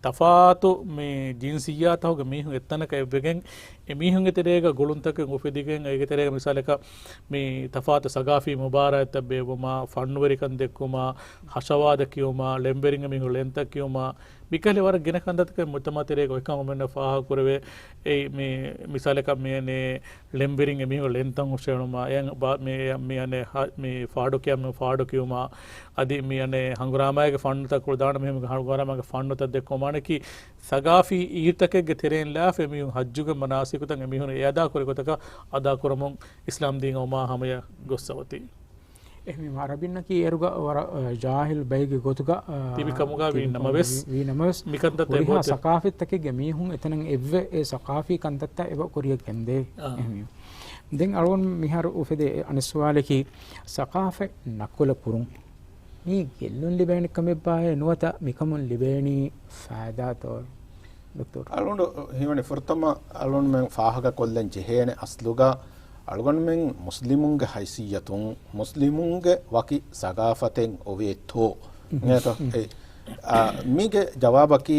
ތަފާތު މި ޖިންސިއްޔާތަކުގެ މީހުން އެއްތަނަކަށް އެއްވެގެން، އެ މީހުންގެ ތެރޭގަ ގުޅުންތަކެއް އުފެދިގެން، އޭގެ ތެރޭގަ މިސާލަކަށް މި ތަފާތު ސަގާފީ މުބާރާތްތައް ބޭއްވުމާ، ފަންނުވެރިކަން ދެއްކުމާ، ހަށަވާދަ ކިޔުމާ، ޅެންވެރިންގެ މީހުން ޅެންތައް ކިޔުމާ، މިކަހަލަ ވަރަށް ގިނަ ކަންތައްތަކެއް މުޖްތަމަޢު ތެރޭގަ އޮތްކަމަށް އަޅުގަނޑަށް ފާހަގަކުރެވޭ. އެ މި މިސާލަކަށް މިއަނެއް ޅެންވެރިން އެމީހުން ޅެންތައް ހުށައެޅުމާ، އެ ބާ-، މި-، މި އަނެއް ހަ-، މި ފާޑުކިޔާ މި ފާޑު ކިޔުމާ، އަދި މި އަނެއް ހަނގުރާމައިގެ ފަންނުތައް ކުޅަދާނަ މީހުންގެ ހަނގުރާމައިގެ ފަންނުތައް ދެއްކުމާ، އަނެކީ ސަގާފީ އީރުތަކެއްގެ ތެރެއިން ލާފަ އެމީހުން ހައްޖުގެ މަނާސިކުތައް އެމީހުން އެ އަދާކުރި ގޮތަކަށް އަދާކުރަމުން އިސްލާމް ދީން އައުމާ ހަމަޔަށް ގޮއްސަ އޮތީ. އެހެންވީމަ އަރަބިންނަކީ އޭރުގަ ވަރަށް، އަ، ޖާހިލް ބައެއްގެ ގޮތުގަ، އަ، ތިބި ކަމުގަ ވީ ތިބި ނަމަވެސް، ކަމުގަ ވީ ނަމަވެސް، މިކަންތައް ހުރިހާ އެބައޮތޭ. ސަޤާފަތްތަކެއްގެ މީހުން އެތަނަށް އެއްވެ އެ ސަޤާފީ ކަންތައްތައް އެބަ ކުރިޔަށް ގެންދޭ. އާ. އެހެންވީމަ. ދެން އަޅުގަނޑު މިހާރު އުފެދޭ އަނެއް ސުވާލަކީ، ސަޤާފަތް ނަޤުލު ކުރުން މީ ގެއްލުން ލިބޭނެ ކަމެއްބާއޭ ނުވަތަ މިކަމުން ލިބޭނީ ފައިދާތޯ؟ ދޮކްތަރު. އަޅުގަނޑު ހީވަނީ ފުރަތަމަ އަޅުގަނޑުމެން ފާހަގަކޮށްލަން ޖެހޭނެ އަސްލުގަ އަޅުގަނޑުމެން މުސްލިމުންގެ ހައިސިއްޔަތުން މުސްލިމުންގެ ވަކި ސަގާފަތެއް އޮވޭތޯ؟ އެ، އާ، މީގެ ޖަވާބަކީ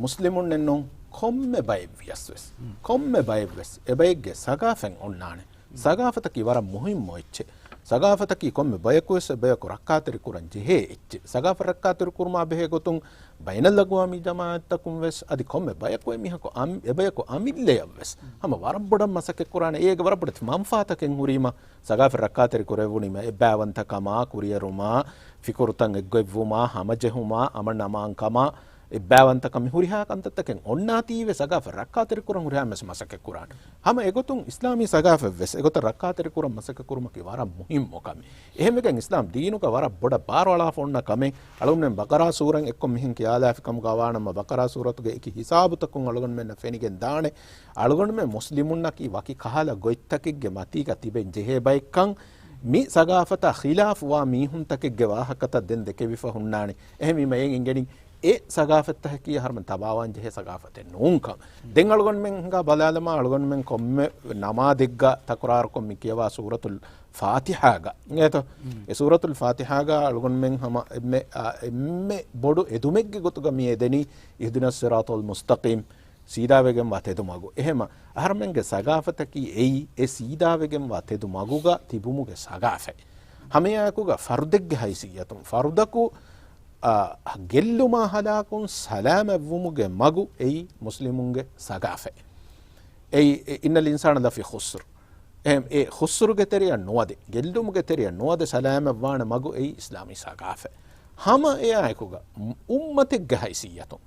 މުސްލިމުންނެއްނު ކޮންމެ ބައެއްވިޔަސް ވެސް، ކޮންމެ ބައެއްވެސް އެބައެއްގެ ސަގާފަތް އޮންނާނެ. ސަގާފަތަކީ ވަރަށް މުހިއްމު އެއްޗެއް. ސަގާފަތަކީ ކޮންމެ ބަޔަކުވެސް އެބަޔަކު ރައްކާތެރި ކުރަން ޖެހޭ އެއްޗެއް. ސަގާފަތް ރައްކާތެރި ކުރުމާ ބެހޭ ގޮތުން ބައިނަލްއަގްވާމީ ޖަމާޢަތްތަކުން ވެސް އަދި ކޮންމެ ބަޔަކު އެމީހަކު އަމް-، އެބަޔަކު އަމިއްލަޔަށް ވެސް ހަމަ ވަރަށް ބޮޑަށް މަސައްކަތް ކުރާނެ. އޭގެ ވަރަށް ބޮޑެތި މަންފާތަކެއް ހުރީމަ ސަގާފަތް ރައްކާތެރި ކުރެވުނީމަ އެއްބައިވަންތަކަމާ، ކުރިއެރުމާ، ފިކުރުތައް އެއްގޮތްވުމާ، ހަމަޖެހުމާ، އަމަން އަމާންކަމާ، އެއްބައިވަންތަކަމި ހުރިހާ ކަންތައްތަކެއް އޮންނާތީވެ ސަގާފަތް ރައްކާތެރިކުރަން ހުރިހާ މެސް މަސައްކަތް ކުރާނެ. ހަމަ އެގޮތުން އިސްލާމީ ސަގާފަތް ވެސް އެގޮތަށް ރައްކާތެރިކުރަން މަސައްކަތް ކުރުމަކީ ވަރަށް މުހިއްމު ކަމެއް. އެހެންވެގެން އިސްލާމް ދީނުގަ ވަރަށް ބޮޑަށް ބާރުއަޅާފަ އޮންނަ ކަމެއް. އަޅުގަނޑުމެން ބަޤަރާ ސޫރަތް އެއްކޮށް މިހެން ކިޔާލާފި ކަމުގަ ވާނަމަ، ބަޤަރާ ސޫރަތުގެ އެކި ހިސާބުތަކުން އަޅުގަނޑުމެންނަށް ފެނިގެން ދާނެ، އަޅުގަނޑުމެން މުސްލިމުންނަކީ ވަކި ކަހަލަ ގޮތްތަކެއްގެ މަތީގަ ތިބެން ޖެހޭ ބައެއްކަން، މި ސަގާފަތާ ޚިލާފު ވާ މީހުންތަކެއްގެ ވާހަކަތައް ދެން ދެކެވިފަ ހުންނާނެ. އެހެންވީމަ އެއިން އެނގެނީ އެ ސަގާފަތްތަކަކީ އަހަރުމެން ތަބާވާން ޖެހޭ ސަގާފަތެއް ނޫންކަން. ދެން އަޅުގަނޑުމެން ހިނގާ ބަލާލަމާ، އަޅުގަނޑުމެން ކޮންމެ ނަމާދެއްގަ ތަކުރާރުކޮށް މި ކިޔަވާ ސޫރަތުލް ފާތިޙާގަ އިނގޭތޯ؟ އެ ސޫރަތުލް ފާތިޙާގަ އަޅުގަނޑުމެން ހަމަ އެންމެ، އާ، އެންމެ ބޮޑު އެދުމެއްގެ ގޮތުގަ މި އެދެނީ، اهدنا الصراط المستقيم، ސީދާވެގެންވާ ތެދު މަގު. އެހެމަ އަހަރުމެންގެ ސަގާފަތަކީ އެއީ، އެ ސީދާވެގެންވާ ތެދު މަގުގަ ތިބުމުގެ ސަގާފަތް. ހަމައެއާއެކުގަ ފަރުދެއްގެ ހައިސިއްޔަތުން ފަރުދަކު، އާ، ގެއްލުމާ ހަލާކުން ސަލާމަތްވުމުގެ މަގު އެއީ މުސްލިމުންގެ ސަގާފަތް. އެއީ، އިންނަލް އިންސާނަ ލަފީ ޚުސްރު. އެ، އެ ޚުސްރުގެ ތެރެއަށް ނުވަދެ، ގެއްލުމުގެ ތެރެއަށް ނުވަދެ ސަލާމަތްވާނެ މަގު އެއީ އިސްލާމީ ސަގާފަތް. ހަމަ އެއާއެކުގަ އު-، އުއްމަތެއްގެ ހައިސިއްޔަތުން،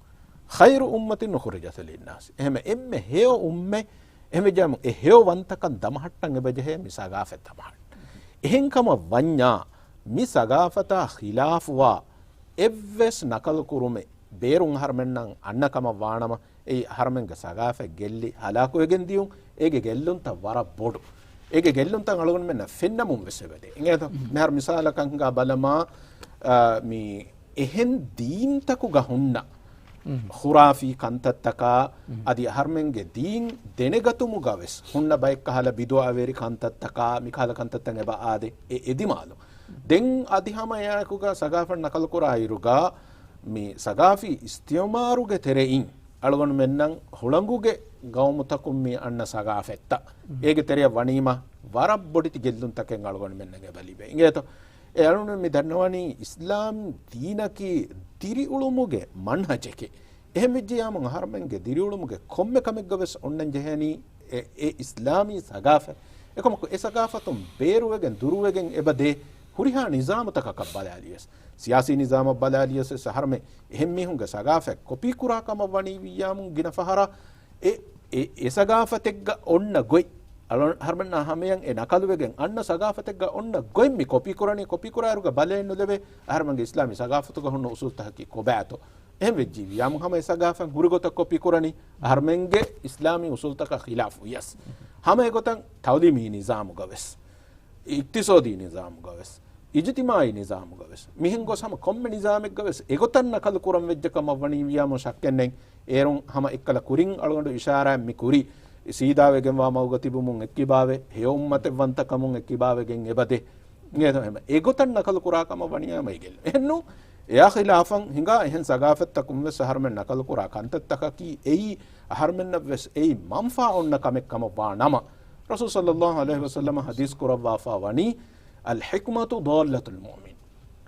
خير أمة أخرجت للناس. އެހެމަ އެންމެ ހެޔޮ އުއްމަތް، އެހެންވެއްޖާމު އެ ހެޔޮ ވަންތަކަން ދަމަހައްޓަން އެބަޖެހޭ މި ސަގާފަތް ދަމަހައްޓަން. އެހެންކަމަށް ވަންޏާ، މި ސަގާފަތާ ޚިލާފުވާ އެއްވެސް ނަކަލު ކުރުމެއް ބޭރުން އަހަރުމެންނަށް އަންނަ ކަމަށް ވާނަމަ، އެއީ އަހަރުމެންގެ ސަގާފަތް ގެއްލި ހަލާކުވެގެން ދިޔުން، އޭގެ ގެއްލުންތައް ވަރަށް ބޮޑު. އޭގެ ގެއްލުންތައް އަޅުގަނޑުމެންނަށް ފެންނަމުން ވެސް އެބަދޭ. އިނގޭތޯ؟ މިހާރު މިސާލަކަށް ހިނގާ ބަލަމާ، އާ، މި އެހެން ދީންތަކުގަ ހުންނަ ޚުރާފީ ކަންތައްތަކާ، އަދި އަހަރުމެންގެ ދީން ދެނެގަތުމުގަ ވެސް ހުންނަ ބައެއްކަހަލަ ބިދުޢަވެރި ކަންތައްތަކާ، މިކަހަލަ ކަންތައްތައް އެބަ އާދެ، އެ އެދިމާލު. ދެން އަދި ހަމަ އެއާއެކުގަ ސަގާފަތް ނަކަލުކުރާ އިރުގަ، މި ސަގާފީ އިސްތިޢުމާރުގެ ތެރެއިން އަޅުގަނޑުމެންނަށް ހުޅަނގުގެ ގައުމުތަކުން މި އަންނަ ސަގާފަތްތައް، އޭގެ ތެރެއަށް ވަނީމަ، ވަރަށް ބޮޑެތި ގެއްލުންތަކެއް އަޅުގަނޑުމެންނަށް އެބަ ލިބޭ. އިނގޭތޯ؟ އެ އަޅުގަނޑު މި ދަންނަވަނީ އިސްލާމް ދީނަކީ ދިރިއުޅުމުގެ މަންހަޖެކޭ. އެހެން ވެއްޖިޔާމު އަހަރުމެންގެ ދިރިއުޅުމުގެ ކޮންމެ ކަމެއްގަ ވެސް އޮންނަން ޖެހޭނީ އެ، އެ އިސްލާމީ ސަގާފަތް. އެކަމަކު އެ ސަގާފަތުން ބޭރުވެގެން ދުރުވެގެން އެބަ ދޭ ހުރިހާ ނިޒާމުތަކަކަށް ބަލާލިޔަސް، ސިޔާސީ ނިޒާމަށް ބަލާލިޔަސް ވެސް އަހަރުމެން އެހެން މީހުންގެ ސަގާފަތް ކޮޕީ ކުރާ ކަމަށް ވަނީ ވިއްޔާމު ގިނަ ފަހަރަށް އެ، އެ، އެ ސަގާފަތެއްގަ އޮންނަ ގޮތް، އަޅު-، އަހަރުމެންނާ ހަމަޔަށް އެ ނަކަލުވެގެން އަންނަ ސަގާފަތެއްގަ އޮންނަ ގޮތް މި ކޮޕީ ކުރަނީ، ކޮޕީ ކުރާއިރުގަ ބަލައެއް ނުލެވޭ، އަހަރުމެންގެ އިސްލާމީ ސަގާފަތުގަ ހުންނަ އުސޫލްތަކަކީ ކޮބާތޯ؟ އެހެން ވެއްޖި ވިއްޔާމު ހަމަ އެ ސަގާފަތް ހުރި ގޮތަށް ކޮޕީ ކުރަނީ، އަހަރުމެންގެ އިސްލާމީ އުސޫލްތަކަށް ޚިލާފު ވިޔަސް. ހަމަ އެގޮތަށް ތައުލީމީ ނިޒާމުގަ ވެސް، އިޤްތިޞާދީ ނިޒާމުގަ ވެސް، އިޖުތިމާއީ ނިޒާމުގަ ވެސް، މިހެން ގޮސް ހަމަ ކޮންމެ ނިޒާމެއްގަ ވެސް އެގޮތަށް ނަކަލު ކުރަން ވެއްޖެ ކަމަށް ވަނީ ވިޔާމު ޝައްކެއް ނެތް. އޭރުން ހަމަ އެއްކަލަ ކުރިން އަޅުގަނޑު އިޝާރާތް މި ކުރި، ސީދާވެގެންވާ މަގުގަ ތިބުމުން އެއްކިބާވެ، ހެޔޮ އުއްމަތެއް ވަންތަކަމުން އެއްކިބާވެގެން އެބަދޭ. އެގޮތަށް ނަކަލު ކުރާ ކަމަށް ވަނިޔާމަ އެ ގެއްލުން. އެހެންނު، އެއާ ޚިލާފަށް ހިނގާ އެހެން ސަގާފަތްތަކުން ވެސް އަހަރުމެން ނަކަލު ކުރާ ކަންތައްތަކަކީ އެއީ އަހަރުމެންނަށް ވެސް އެއީ މަންފާ އޮންނަ ކަމެއް ކަމަށް ވާ ނަމަ، ރަސޫލު ޞައްލައްލާހު ޢަލައިހި ވަސައްލަމަ ޙަދީޘް ކުރައްވާފާ ވަނީ، الحكمة ضالة المؤمن.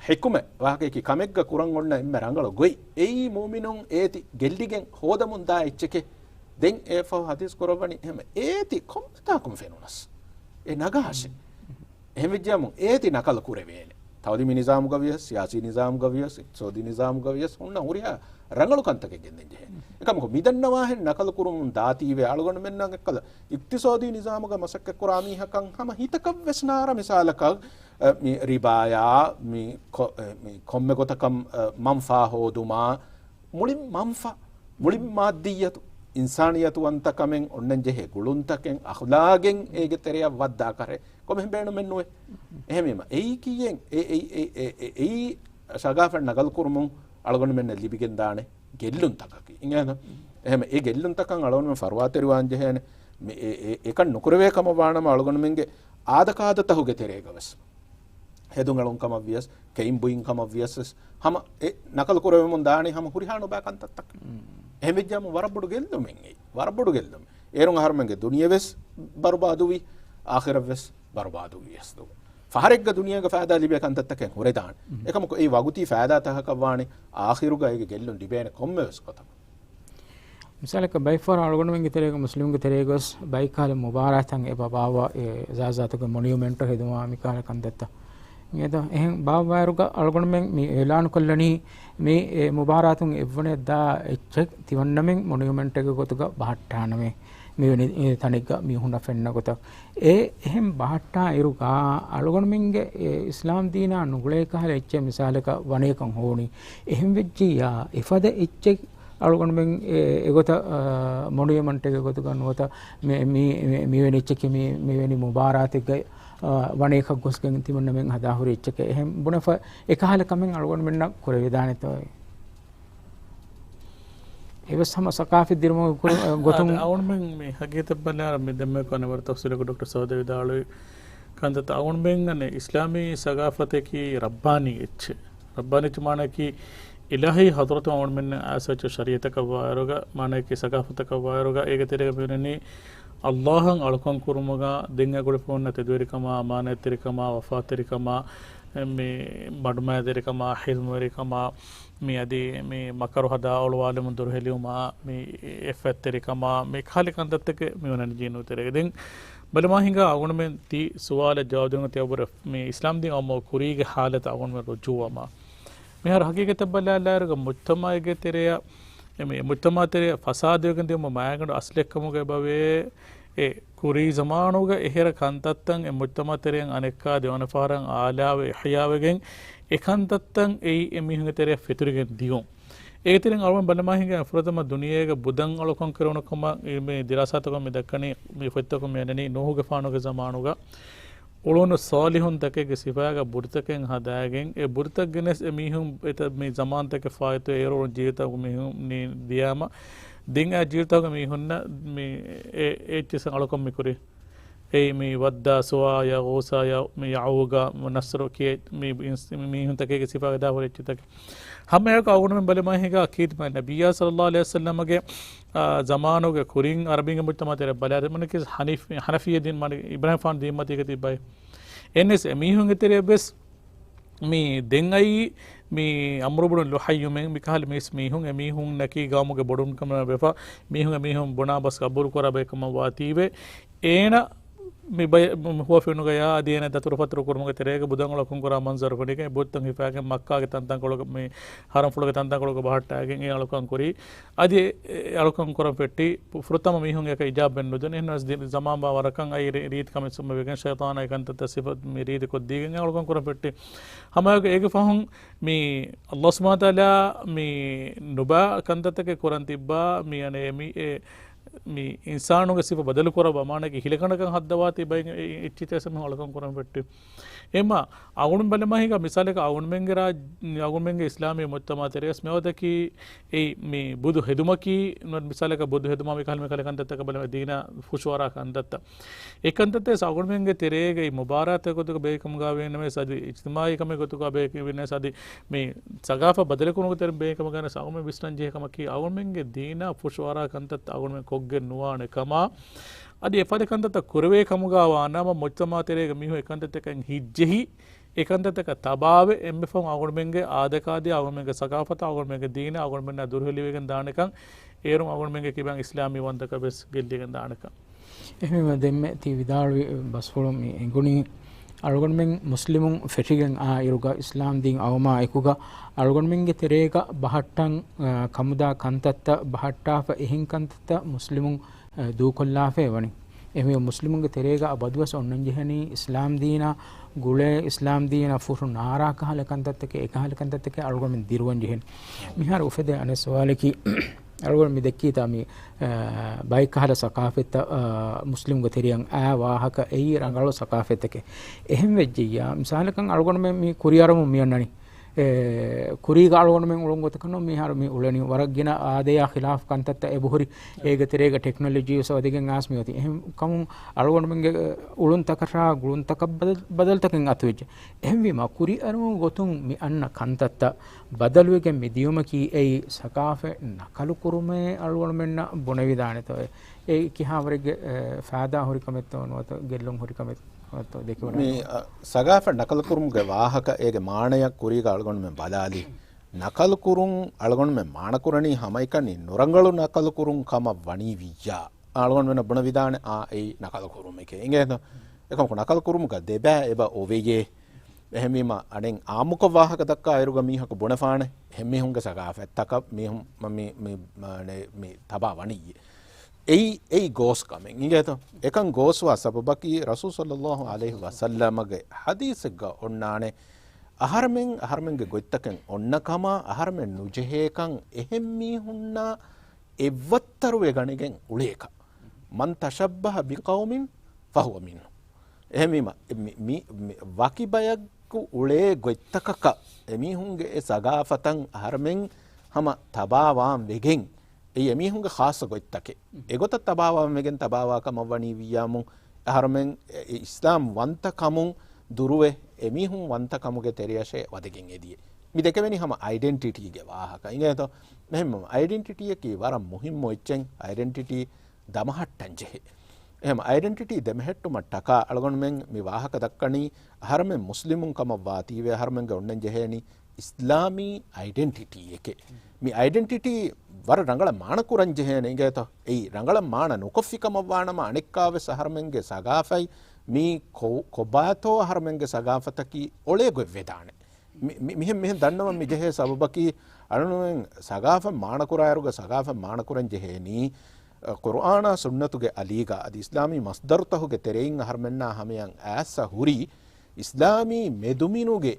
ޙިކުމަތް ވާހަކައަކީ ކަމެއްގަ ކުރަން އޮންނަ އެންމެ ރަނގަޅު ގޮތް. އެއީ މުއުމިނުން އޭތި ގެއްލިގެން ހޯދަމުން ދާ އެއްޗެކޭ. ދެން އެއަށްފަހު ޙަދީޘް ކުރައްވަނީ، އެހެން އޭތި ކޮންމެތާކުން ފެނުނަސް އެ ނަގާށޭ. އެހެން ވެއްޖިޔާމު އޭތި ނަކަލު ކުރެވޭނެ. ތަޢުލީމީ ނިޒާމުގަ ވިޔަސް، ސިޔާސީ ނިޒާމުގަ ވިޔަސް، އިޤްތިޞާދީ ނިޒާމުގަ ވިޔަސް ހުންނަ ހުރިހާ ރަނގަޅު ކަންތަކެއް ގެންދަން ޖެހޭނެ. އެކަމަކު މިދަންނަވާހެން ނަކަލު ކުރުމުން ދާތީވެ އަޅުގަނޑުމެންނަށް އެއްކަލަ އިޤްތިޞާދީ ނިޒާމުގަ މަސައްކަތްކުރާ މީހަކަށް ހަމަ ހިތަކަށް ވެސް ނާރާ މިސާލަކަށް، އަ، މި ރިބާޔާ، މި ކޮ-، އެ، މި ކޮންމެ ގޮތަކަށް، އަ، މަންފާ ހޯދުމާ، މުޅިން މަންފާ، މުޅިން މާއްދިއްޔަތު، އިންސާނިއްޔަތުވަންތަކަމެއް އޮންނަން ޖެހޭ ގުޅުންތަކެއް، އަޚްލާގެއް އޭގެ ތެރެއަށް ވައްދާ ކަރެއް ކޮމެހެން ބޭނުމެއް ނުވޭ. އެހެންވީމަ، އެއީ ކިއްޔެއް؟ އެ، އެ، އެ، އެ، އެ، އެއީ ސަގާފަތް ނަގަލު ކުރުމުން އަޅުގަނޑުމެންނަށް ލިބިގެން ދާނެ ގެއްލުންތަކަކީ. އިނގޭތަ؟ އެހެން އެ ގެއްލުންތަކަށް އަޅުގަނޑުމެން ފަރުވާތެރިވާން ޖެހޭނެ. މި، އެ، އެ، އެކަން ނުކުރެވޭ ކަމަށް ވާނަމަ އަޅުގަނޑުމެންގެ އާދަކާދަތަހުގެ ތެރޭގަ ވެސް ހެދުން އެޅުން ކަމަށް ވިޔަސް، ކެއިން ބުއިން ކަމަށް ވިޔަސް ވެސް ހަމަ އެ ނަކަލު ކުރެވެމުން ދާނީ ހަމަ ހުރިހާ ނުބައި ކަންތައްތަކަށް. އެހެން ވެއްޖާމު ވަރަށް ބޮޑު ގެއްލުމެއް އެއީ. ވަރަށް ބޮޑު ގެއްލުމެއް. އޭރުން އަހަރުމެންގެ ދުނިޔެ ވެސް ބަރުބާދުވި، އާޚިރަތް ވެސް ބަރުބާދުވިޔަސް ދުވަ. ފަހަރެއްގަ ދުނިޔޭގަ ފައިދާ ލިބޭ ކަންތައްތަކެއް ހުރެދާނެ. އެކަމަކު އެއީ ވަގުތީ ފައިދާތަކަކަށް ވާނެ، އާޚިރުގަ އޭގެ ގެއްލުން ލިބޭނެ ކޮންމެވެސް ގޮތަކަށް. މިސާލަކަށް ބައެއްފަހަރު އަޅުގަނޑުމެންގެ ތެރޭގަ، މުސްލިމުންގެ ތެރޭގަ ވެސް ބައެއް ކަހަލަ މުބާރާތައް އެބަ ބާއްވާ، އެ ޒާތްޒާތުގެ މޮނިއުމެންޓް ހެދުމާ މިކަހަލަ ކަންތައްތައް. އެދޯ، އެހެން ބާއްވާއިރުގަ އަޅުގަނޑުމެން މި އިޢުލާނު ކޮށްލަނީ މި، އެ، މުބާރާތުން އެއްވަނައަށް ދާ އެއްޗެއް ތިމަންނަމެން މޮނިއުމެންޓެއްގެ ގޮތުގަ ބަހައްޓާނަމޭ. މިވެނި، އެ، ތަނެއްގަ މީހުންނަށް ފެންނަ ގޮތަށް. އެ އެހެން ބަހައްޓާ އިރުގަ އަޅުގަނޑުމެންގެ، އެ، އިސްލާމް ދީނާ ނުގުޅޭ ކަހަލަ އެއްޗެއް މިސާލަކަށް ވަނޭކަން ހޯނީ. އެހެން ވެއްޖިއްޔާ އެފަދަ އެއްޗެއް އަޅުގަނޑުމެން އެ، އެގޮތަށް، އާ، މޮނިއުމެންޓެއްގެ ގޮތުގަ ނުވަތަ މި، މި، މި، މިވެނި އެއްޗަކީ މި، މިވެނި މުބާރާތެއްގައި، އާ، ވަނޭކަށް ގޮސްގެން ތިމަންނަމެން ހަދާހުރި އެއްޗެކޭ. އެހެން ބުނެފަ އެކަހަލަ ކަމެއް އަޅުގަނޑުމެންނަށް ކުރެވިދާނެތޯ؟ އެވެސް ހަމަ ސަޤާފީ ދިރިއުޅުމުގެ ކުރު-، ގޮތުން. އާދެ، އަޅުގަނޑުމެން މި ހަގީގަތަށް ބަލާއިރު މި ދެންމެ ކޮން ވަރަށް ތަފްސީލަކު ޑޮކްޓަރ ސަޢުދީ ވިދާޅުވި ކަންތައްތައް އަޅުގަނޑުމެން އަންނަ އިސްލާމީ ސަޤާފަތަކީ ރައްބާނީ އެއްޗެއް. ރައްބާނީ އެއްޗެއް މާނައަކީ އިލާހީ ޙަޟްރަތު އަޅުގަނޑުމެންނަށް އައިސް އެއްޗެއް ޝަރީޢަތަކަށް ވާއިރުގަ، މާނައަކީ ސަޤާފަތަކަށް ވާއިރުގަ، އޭގެ ތެރޭގަ މިވަނީ ﷲ އަށް އަޅުކަން ކުރުމުގަ ދެން އެގޮތަށް ހުންނަ ތެދުވެރިކަމާ، އަމާނާތްތެރިކަމާ، ވަފާތެރިކަމާ، މި މަޑުމައިދެރިކަމާ، ޙިލްމުވެރިކަމާ، މި އަދި މި މަކަރު ހަދާ އޮޅުވާލުމުން ދުރުހެލިވުމާ، މި އެފަތްތެރިކަމާ، މި ކަހަލަ ކަންތައްތަކެއް މި ވަނަން ޖީނު ތެރޭގަ. ދެން ބަލަމާ ހިނގާ އަޅުގަނޑުމެން ތި ސުވާލަށް ޖަވާބު ދިނުމަށް ތިޔަބަރ މި އިސްލާމް ދީން އައުމުގެ ކުރީގެ ހާލަތަށް އަޅުގަނޑުމެން ރުޖޫޢަވާ. މިހާރު ހަގީގަތަށް ބަލާލާއިރުގަ މުޖްތަމަޢެއްގެ ތެރެއަށް، އެ މި މުޖްތަމަޢު ތެރެއަށް ފަސާދަވެގެން ދިޔުމުގެ މައިގަނޑު އަސްލެއްކަމުގަ އެބަވޭ. އެ ކުރީ ޒަމާނުގަ އެހެރަ ކަންތައްތައް އެ މުޖްތަމަޢު ތެރެއިން އަނެއްކާ ދެވަނަ ފަހަރަށް އާލާވެ އިޙްޔާވެގެން އެ ކަންތައްތައް އެއީ އެ މީހުންގެ ތެރެއަށް ފެތުރިގެން ދިޔުން. އޭގެ ތެރެއިން އަޅުގަނޑު ބަލަމާ ހިނގާ ފުރަތަމަ ދުނިޔޭގަ ބުދަށް އަޅުކަން ކުރެވުނު ކަމަށް މި ދިރާސާތަކުން މި ދައްކަނީ، މި ފޮތްތަކުން މި އަންނަނީ ނޫޙުގެފާނުގެ ޒަމާނުގަ އުޅުނު ޞާލިޙުންތަކެއްގެ ސިފައިގަ ބުރުތަކެއް ހަދާގެން، އެ ބުރުތައް ގެނެސް އެ މީހުން އެތައް މި ޒަމާންތަކެއް ފާއިތުވެ އޭރު އުޅުނު ޖީލުތަކުގެ މީހުން ދިޔާމަ، ދެން އެ ޖީލުތަކުގެ މީހުންނަށް މި އެ، އެ އެއްޗިސް އަޅުކަން މި ކުރީ. އެއީ މި ވައްދާ، ސުވާ، ޔަޣޫސާ، މި ޔަޢޫގާ، ނަޞްރު ކިޔޭ މި އިންސް-، މި މީހުންތަކެއްގެ ސިފައިގަ ހަދާ ހުރި އެއްޗިތަކެއް. ހަމައެކަކު އަޅުގަނޑުމެން ބަލަމާ ހިނގާ އަކީދު މާ ނަބިއްޔާ ޞައްލައްލާހު ޢަލައިހި ވަސައްލަމަގެ، އާ، ޒަމާނުގެ ކުރިން ޢަރަބީންގެ މުޖްތަމަޢު ތެރެއަށް ބަލާލި މަނަކީ ޙަނީފް، ޙަނަފިއްޔަ ދީން މާނަ އިބްރާހީމް ފާނު ދީން މަތީގަ ތިއްބައި. އެންނެސް އެމީހުންގެ ތެރެއަށް ވެސް މި ދެން އައީ މި ޢަމްރު ބުނު ލުޙައްޔުމެން މިކަހަލަ މީސް މީހުން، އެމީހުންނަކީ ޤައުމުގެ ބޮޑުން ކަމަށް ވެފަ، މީހުން އެމީހުން ބުނާ ބަސް ޤަބޫލު ކުރާ ބައެއް ކަމަށް ވާތީވެ، އޭނަ މި ބައި-، މި ހުވަފެނުގަޔާ އަދި އޭނަ ދަތުރުފަތުރު ކުރުމުގެ ތެރޭގަ ބުދަށް އަޅުކަން ކުރާ މަންޒަރު ފެނިގެން ބުރުތައް ހިފާގެން މައްކާގެ ތަންތަންކޮޅުގަ މި ޙަރަމްފުޅުގެ ތަންތަންކޮޅުގަ ބަހައްޓާގެން އެ އަޅުކަން ކުރީ. އަދި އެ އަޅުކަން ކުރަން ފެއްޓި ފުރަތަމަ މީހުން އެކަ އިޖާބަ ނުދެން. އެހެންނަމަވެސް ދި-، ޒަމާން ވާ ވަރަކަށް އައި ރީ-، ރީތި ކަމެއް ސުމަވެގެން ޝައިޠާނާ އެ ކަންތައްތައް ސިފަ މި ރީތި ކޮށްދީގެން އެ އަޅުކަން ކުރަން ފެއްޓި. ހަމައެކަ އޭގެ ފަހުން މި ﷲ ސުބްޙާނަހޫ ވަތަޢާލާ މި ނުބާ ކަންތައްތަކެއް ކުރަން ތިއްބާ މި އަނެއް މި އެ މި އިންސާނުގެ ސިފަ ބަދަލު ކުރައްވާ މާނައަކީ ހިލަކަނޑަކަށް ހައްދަވާތީ ބައިން އެ، އެ، އެއްޗިތޭ ސަމަހު އަޅުކަން ކުރަން ފެއްޓި. އެމަ އަޅުގަނޑު ބަލަމާ ހިނގާ މިސާލަކަށް އަޅުގަނޑުމެންގެ ރާ-، އަޅުގަނޑުމެންގެ އިސްލާމީ މުޖްތަމަޢާ ތެރޭސް މިއަދަކީ އެ މި ބުދު ހެދުމަކީ، މިސާލަކަށް ބުދު ހެދުމާ މިކަހަލަ މިކަހަލަ ކަންތައްތަކަށް ބަލަމާ ދީނާ ފުށުއަރާ ކަންތައްތައް. އެ ކަންތައްތައް އަޅުގަނޑުމެންގެ ތެރޭގަ އެ މުބާރާތެއް ގޮތުގަ ބޭކަމުގަ ވީނަމަވެސް އަދި އިޖްތިމާޢީ ކަމެއް ގޮތުގަ ބޭކަމުގަ ވީނަމަވެސް އަދި މި ސަގާފަ ބަދަލުކުރުމުގެ ތެރެއިން ބޭކަމުގަ ވެސް އަޅުގަނޑުމެން ވިސްނަން ޖެހޭ ކަމަކީ އަޅުގަނޑުމެންގެ ދީނާ ފުށުއަރާ ކަންތައްތައް އަޅުގަނޑުމެން ކޮށްގެން ނުވާނެ ކަމަށް. އަދި އެފަދަ ކަންތައްތައް ކުރެވޭ ކަމުގަ ވާނަމަ މުޖްތަމަޢާ ތެރޭގަ މީހުން އެކަންތައްތަކަށް ހިތްޖެހި، އެކަންތައްތަކަށް ތަބާވެ، އެންމެ ފަހުން އަޅުގަނޑުމެންގެ އާދަކާދަ، އަޅުގަނޑުމެންގެ ސަގާފަތާ، އަޅުގަނޑުމެންގެ ދީނާ އަޅުގަނޑުމެންނާ ދުރުހެލިވެގެން ދާނެކަން، އޭރުން އަޅުގަނޑުމެންގެ ކިބައިން އިސްލާމީ ވަންތަކަށް ވެސް ގެއްލިގެން ދާނެކަން. އެހެންވީމަ ދެންމެ ތި ވިދާޅުވި ބަސްފުޅުން މި އެނގުނީ، އަޅުގަނޑުމެން މުސްލިމުން ފެށިގެން އާ އިރުގަ އިސްލާމް ދީން އައުމާ އެކުގަ އަޅުގަނޑުމެންގެ ތެރޭގަ ބަހައްޓަން، އާ، ކަމުދާ ކަންތައްތައް ބަހައްޓާފަ އެހެން ކަންތައްތައް މުސްލިމުން، އާ، ދޫކޮށްލާފައި ވަނީ. އެހެންވީމަ މުސްލިމުންގެ ތެރޭގަ އަބަދުވެސް އޮންނަން ޖެހެނީ އިސްލާމް ދީނާ ގުޅޭ އިސްލާމް ދީނަށް ފުށު ނާރާ ކަހަލަ ކަންތައްތަކެއް، އެކަހަލަ ކަންތައްތަކެއް އަޅުގަނޑުމެން ދިރުވަން ޖެހެނީ. މިހާރު އުފެދޭ އަނެއް ސުވާލަކީ، އަޅުގަނޑު މި ދެއްކީތާ މި، އާ، ބައެއް ކަހަލަ ސަކާފަތްތައް، އާ، މުސްލިމުގެ ތެރެއަށް އާ ވާހަކަ އެއީ ރަނގަޅު ސަކާފަތްތަކެއް. އެހެން ވެއްޖެއްޔާ، މިސާލަކަށް އަޅުގަނޑުމެން މި ކުރިއަރަމުން މިއަންނަނީ. އެ، ކުރީގަ އަޅުގަނޑުމެން އުޅުން ގޮތަކަށް ނޫން މިހާރު މި އުޅެނީ. ވަރަށް ގިނަ އާދަޔާ ޚިލާފު ކަންތައްތައް އެބަހުރި. އޭގެ ތެރޭގަ ޓެކްނޮލޮޖީ ވެސް ވަދެގެން އާސް މި އޮތީ. އެހެން ކަމުން އަޅުގަނޑުމެންގެ އުޅުންތަކަށާ ގުޅުންތަކަށް ބަދަލް، ބަދަލުތަކެއް އަތުވެއްޖެ. އެހެންވީމަ ކުރިއަރުމުގެ ގޮތުން މި އަންނަ ކަންތައްތައް ބަދަލުވެގެން މި ދިޔުމަކީ އެއީ ސަގާފަތް ނަކަލުކުރުމޭ އަޅުގަނޑުމެންނަށް ބުނެވިދާނެތޯއޭ؟ އެއީ ކިހާވަރެއްގެ، އެ، ފައިދާ ހުރި ކަމެއްތޯ ނުވަތަ ގެއްލުން ހުރި ކަމެއްތޯ ދެކެވަޑައިގަންނަވާ. މި، އަ، ސަގާފަތް ނަކަލުކުރުމުގެ ވާހަކަ އޭގެ މާނަޔަށް ކުރީގަ އަޅުގަނޑުމެން ބަލާލީ. ނަކަލުކުރުން އަޅުގަނޑުމެން މާނަކުރަނީ ހަމައެކަނި ނުރަނގަޅު ނަކަލުކުރުން ކަމަށް ވަނީ ވިއްޔާ. އަޅުގަނޑުމެންނަށް ބުނެވިދާނެ އާ އެއީ ނަކަލުކުރުމެކޭ. އިނގޭތޯ؟ އެކަމަކު ނަކަލުކުރުމުގަ ދެބައި އެބަ އޮވެޔޭ. އެހެންވީމަ އަނެއް އާއްމުކޮށް ވާހަކަ ދައްކާ އިރުގަ މީހަކު ބުނެފާނެ އެހެން މީހުންގެ ސަގާފަތްތަކަށް މީހުން މަ-، މި، މި، މާނެ، މި ތަބާ ވަނިއްޔޭ. އެއީ، އެއީ ގޯސް ކަމެއް. އިނގޭތޯ؟ އެކަން ގޯސްވާ ސަބަބަކީ ރަސޫލު ޞައްލައްލާހު ޢަލައިހި ވަސައްލަމަގެ ޙަދީޘެއްގަ އޮންނާނެ، އަހަރެމެން އަހަރެމެންގެ ގޮތްތަކެއް އޮންނަ ކަމާ، އަހަރެމެން ނުޖެހޭކަން އެހެން މީހުންނާ އެއްވައްތަރުވެ ގަނެގެން އުޅޭކަށް. مَنْ تَشَبَّهَ بِقَوْمٍ فَهُوَ مِنْهُمْ. އެހެންވީމަ، މި، މި، މި ވަކި ބަޔަކު އުޅޭ ގޮތްތަކަކަށް އެމީހުންގެ އެ ސަގާފަތަށް އަހަރެމެން ހަމަ ތަބާވާން ވެގެން، އެއީ އެމީހުންގެ ޚާއްޞަ ގޮތްތަކެއް. އެގޮތަށް ތަބާވާން ވެގެން ތަބާވާ ކަމަށް ވަނީ ވިއްޔާމު، އަހަރެމެން އެ، އެ އިސްލާމް ވަންތަ ކަމުން ދުރުވެ، އެމީހުން ވަންތަ ކަމުގެ ތެރެއަށޭ ވަދެގެން އެދިޔަ. މި ދެކެވެނީ ހަމަ އައިޑެންޓިޓީގެ ވާހަކަ. އިނގޭތޯ؟ އެހެން އައިޑެންޓިޓީއަކީ ވަރަށް މުހިއްމު އެއްޗެއް. އައިޑެންޓިޓީ ދަމަހައްޓަން ޖެހޭ. އެހެން އައިޑެންޓިޓީ ދެމެހެއްޓުމަށް ޓަކާ އަޅުގަނޑުމެން މި ވާހަކަ ދައްކަނީ، އަހަރެމެން މުސްލިމުން ކަމަށް ވާތީވެ، އަހަރެމެންގެ އޮންނަން ޖެހޭނީ އިސްލާމީ އައިޑެންޓިޓީއެކޭ. މި އައިޑެންޓިޓީ ވަރަށް ރަނގަޅަށް މާނަ ކުރަން ޖެހޭނެ އިނގޭތޯ؟ އެއީ ރަނގަޅަށް މާނަ ނުކޮށްފި ކަމަށް ވާނަމަ، އަނެއްކާވެސް އަހަރެމެންގެ ސަގާފަތް މީ ކޮ-، ކޮބާތޯ އަހަރެމެންގެ ސަގާފަތަކީ އޮޅޭ ގޮތް ވެދާނެ. މި-، މި-، މިހެން، މިހެން ދަންނަވަން މި ޖެހޭ ސަބަބަކީ، އަޅުގަނޑުމެން ސަގާފަތް މާނަކުރާއިރުގަ ސަގާފަތް މާނަކުރަން ޖެހޭނީ، އަ، ޤުރުއާނާ ސުންނަތުގެ އަލީގަ އަދި އިސްލާމީ މަސްދަރުތަކުގެ ތެރެއިން އަހަރުމެންނާ ހަމަޔަށް އައިސް ހުރި އިސްލާމީ މެދުމިނުގެ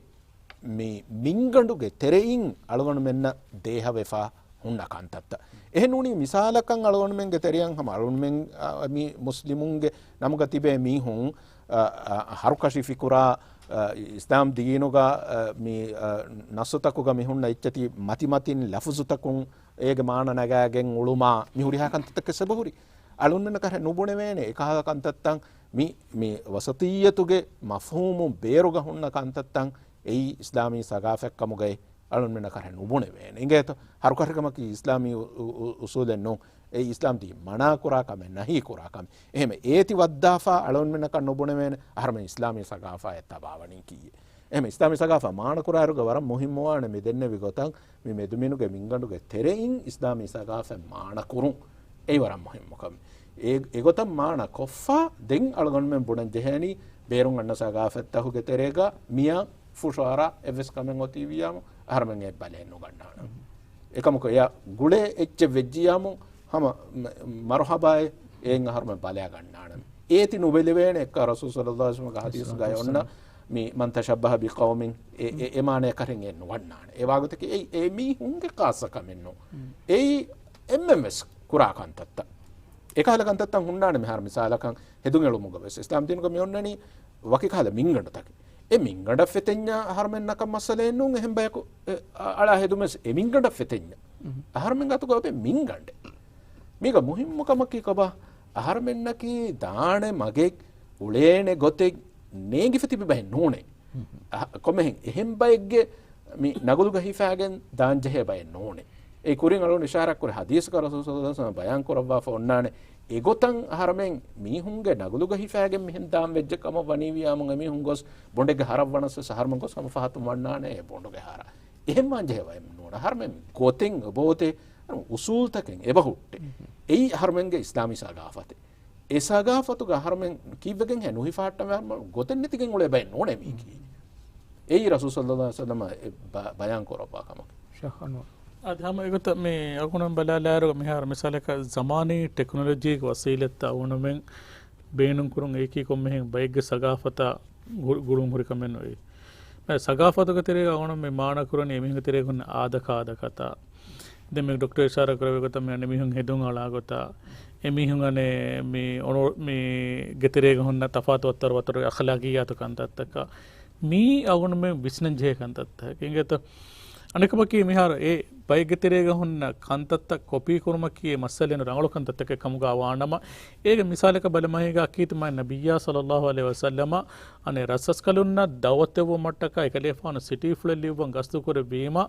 މި މިންގަނޑުގެ ތެރެއިން އަޅުގަނޑުމެންނަށް ދޭހަވެފަ ހުންނަ ކަންތައްތައް. އެހެން ނޫނީ މިސާލަކަށް އަޅުގަނޑުމެންގެ ތެރެއަށް ހަމަ އަޅުގަނޑުމެން، އަ، މި މުސްލިމުންގެ ނަމުގަ ތިބޭ މީހުން، އަ، އަ، ހަރުކަށި ފިކުރާ، އަ، އިސްލާމް ދީނުގަ، އަ، މި، އަ، ނައްސުތަކުގަ މި ހުންނަ އެއްޗެތި މަތިމަތިން ލަފުޒުތަކުން އޭގެ މާނަ ނަގާގެން އުޅުމާ މި ހުރިހާ ކަންތައްތަކެއް އެބަހުރި. އަޅުންމެންނަކަށް ނުބުނެވޭނެ އެކަހަލަ ކަންތައްތައް މި، މި ވަސަތިއްޔަތުގެ މަފްހޫމު ބޭރުގަ ހުންނަ ކަންތައްތައް އެއީ އިސްލާމީ ސަގާފަތް ކަމުގައި އަޅުންމެންނަކަށް ނުބުނެވޭނެ. އިނގޭތޯ؟ ހަރުކަށިކަމަކީ އިސްލާމީ އު-، އު-، އު-، އުސޫލެއް ނޫން. އެއީ އިސްލާމް ދީން މަނާ ކުރާ ކަމެއް، ނަހީ ކުރާ ކަމެއް. އެހެން އޭތި ވައްދާފާ އަޅުންމެންނަކަށް ނުބުނެވޭނެ އަހަރުމެން އިސްލާމީ ސަގާފާއަށް ތަބާވަނީ ކީއްޔޭ. އެހެން އިސްލާމީ ސަގާފާ މާނަކުރާއިރުގަ ވަރަށް މުހިއްމުވާނެ މި ދެންނެވި ގޮތަށް މި މެދުމިނުގެ މިންގަނޑުގެ ތެރެއިން އިސްލާމީ ސަގާފަތް މާނަކުރުން. އެއީ ވަރަށް މުހިއްމު ކަމެއް. އެ، އެގޮތަށް މާނަ ކޮށްފަ ދެން އަޅުގަނޑުމެން ބުނަން ޖެހޭނީ ބޭރުން އަންނަ ސަގާފަތްތަކުގެ ތެރޭގަ މިއަށް ފުށުއަރާ އެއްވެސް ކަމެއް އޮތީ ވިއްޔާމު އަހަރުމެން އެ ބަލައެއް ނުގަންނާނަން. އެކަމަކު އެޔަށް ގުޅޭ އެއްޗެއް ވެއްޖިއްޔާމު ހަމަ މަ-، މަރުހަބާއޭ އެއިން އަހަރުމެން ބަލައަށް ގަންނާނަން. އޭތި ނުބެލެވޭނެ އެއްކާ ރަސޫލު ޞައްލައްލާހު ޢަލައިހި ވަސައްލަމަގެ ޙަދީޘްގައި އޮންނަ މި مَنْ تَشَبَّهَ بِقَوْمٍ އެ، އެ، އެ މާނަޔަކަށް އެ ނުގަންނާނެ. އެ ވާގޮތަކީ އެއީ އެ މީހުންގެ ޚާއްޞަ ކަމެއް ނޫން. އެއީ އެންމެން ވެސް ކުރާ ކަންތައްތައް. އެކަހަލަ ކަންތައްތައް ހުންނާނެ މިހާރު މިސާލަކަށް ހެދުން އެޅުމުގަ ވެސް. އިސްލާމް ދީނުގަ މި އޮންނަނީ ވަކި ކަހަލަ މިންގަނޑުތަކެއް. އެ މިންގަނޑަށް ފެތެންޏާ އަހަރުމެންނަކަށް މައްސަލައެއް ނޫން، އެހެން ބަޔަކު އެ، އަ، އަޅާ ހެދުމެސް އެ މިންގަނޑަށް ފެތެންޏާ. އަހަރުމެން ގާތުގަ އޮތް މިންގަނޑެއް. މީގަ މުހިއްމު ކަމަކީ ކޮބާ؟ އަހަރުމެންނަކީ ދާނެ މަގެއް، އުޅޭނެ ގޮތެއް ނޭނގިފަ ތިބި ބައެއް ނޫނޭ. އަހަ، ކޮމެހެން އެހެން ބައެއްގެ މި ނަގުލުގަ ހިފާގެން ދާން ޖެހޭ ބައެއް ނޫނޭ. އެ ކުރިން އަޅުގަނޑު އިޝާރާތް ކުރި ޙަދީޘްގަ ރަސޫލު ޞައްލަﷲު ޢަލައިހި ވަސައްލަމަ ބަޔާން ކުރައްވާފަ އޮންނާނެ. އެގޮތަށް އަހަރުމެން މީހުންގެ ނަގުލުގަ ހިފާގެން މިހެން ދާން ވެއްޖެ ކަމަށް ވަނީ ވިޔާމުން އެމީހުން ގޮސް ބޮނޑެއްގަ ހަރައްވަނަސް ވެސް އަހަރުމެން ގޮސް ހަމަ ފަހަތުން ވަންނާނެ އެ ބޮނޑުގެ ހަރަ. އެހެން ވާން ޖެހޭ ބައެއް ނޫން. އަހަރުމެން ގޮތެއް އޮބޯތޭ އުސޫލްތަކެއް އެބަ ހުއްޓޭ. އެއީ އަހަރުމެންގެ އިސްލާމީ ސަގާފަތެއް. އެ ސަގާފަތުގަ އަހަރުމެން ކީއްވެގެންހޭ ނުހިފާއްޓަންވެ އަހަރުމެން ގޮތެއް ނެތިގެން އުޅޭ ބައެއް ނޫނޭ މީކީ. އެއީ ރަސޫލު ޞައްލަﷲު ޢަލައިހި ވަސައްލަމަ އެ ބަ-، ބަޔާން ކުރައްވާ ކަމަކީ. ޝައްކު ނޫން. އަދި ހަމަ އެގޮތަށް މި އަޅުގަނޑު ބަލާލާއިރު މިހާރު މިސާލަކަށް ޒަމާނީ ޓެކްނޮލޮޖީގެ ވަސީލަތްތައް އަޅުގަނޑުމެން ބޭނުންކުރުން އެއީކީ ކޮންމެހެން ބައެއްގެ ސަގާފަތާ ގު-، ގުޅުން ހުރި ކަމެއް ނުވޭ. މި ސަގާފަތުގެ ތެރޭގަ އަޅުގަނޑު މި މާނަ ކުރަނީ އެމީހުންގެ ތެރޭގަ ހުންނަ އާދަކާދަކަތައް. ދެން މި ޑޮކްޓަރ އިޝާރާ ކުރެއްވި ގޮތަށް މި އަންނަ މީހުން ހެދުން އަޅާ ގޮތަށް، އެމީހުން އަނެއް މި އޮނޯ-، މީގެ ތެރޭގަ ހުންނަ ތަފާތު ވައްތަރު ވައްތަރުގެ އަޚްލާގިއްޔާތު ކަންތައްތަކަށް މީ އަޅުގަނޑުމެން ވިސްނަން ޖެހޭ ކަންތައްތަކެއް އިނގޭތަ؟ އަނެކަކަމަކީ މިހާރު އެ ބައެއްގެ ތެރޭގަ ހުންނަ ކަންތައްތައް ކޮޕީ ކުރުމަކީ އެ މައްސަލައެއް ރަނގަޅު ކަންތައްތަކެއް ކަމުގަ ވާނަމަ، އޭގެ މިސާލަކަށް ބަލަމާހިގާ ކީރިތި މާތް ނަބިއްޔާ ޞައްލަﷲު ޢަލައިހި ވަސައްލަމަ އަނެއް ރަސްރަސްކަލުންނަށް ދަޢުވަތު ދެއްވުމަށްޓަކާ އެކަލޭފާނު ސިޓީފުޅެއް ލިޔުއްވަން ގަސްތު ކުރެއްވީމަ،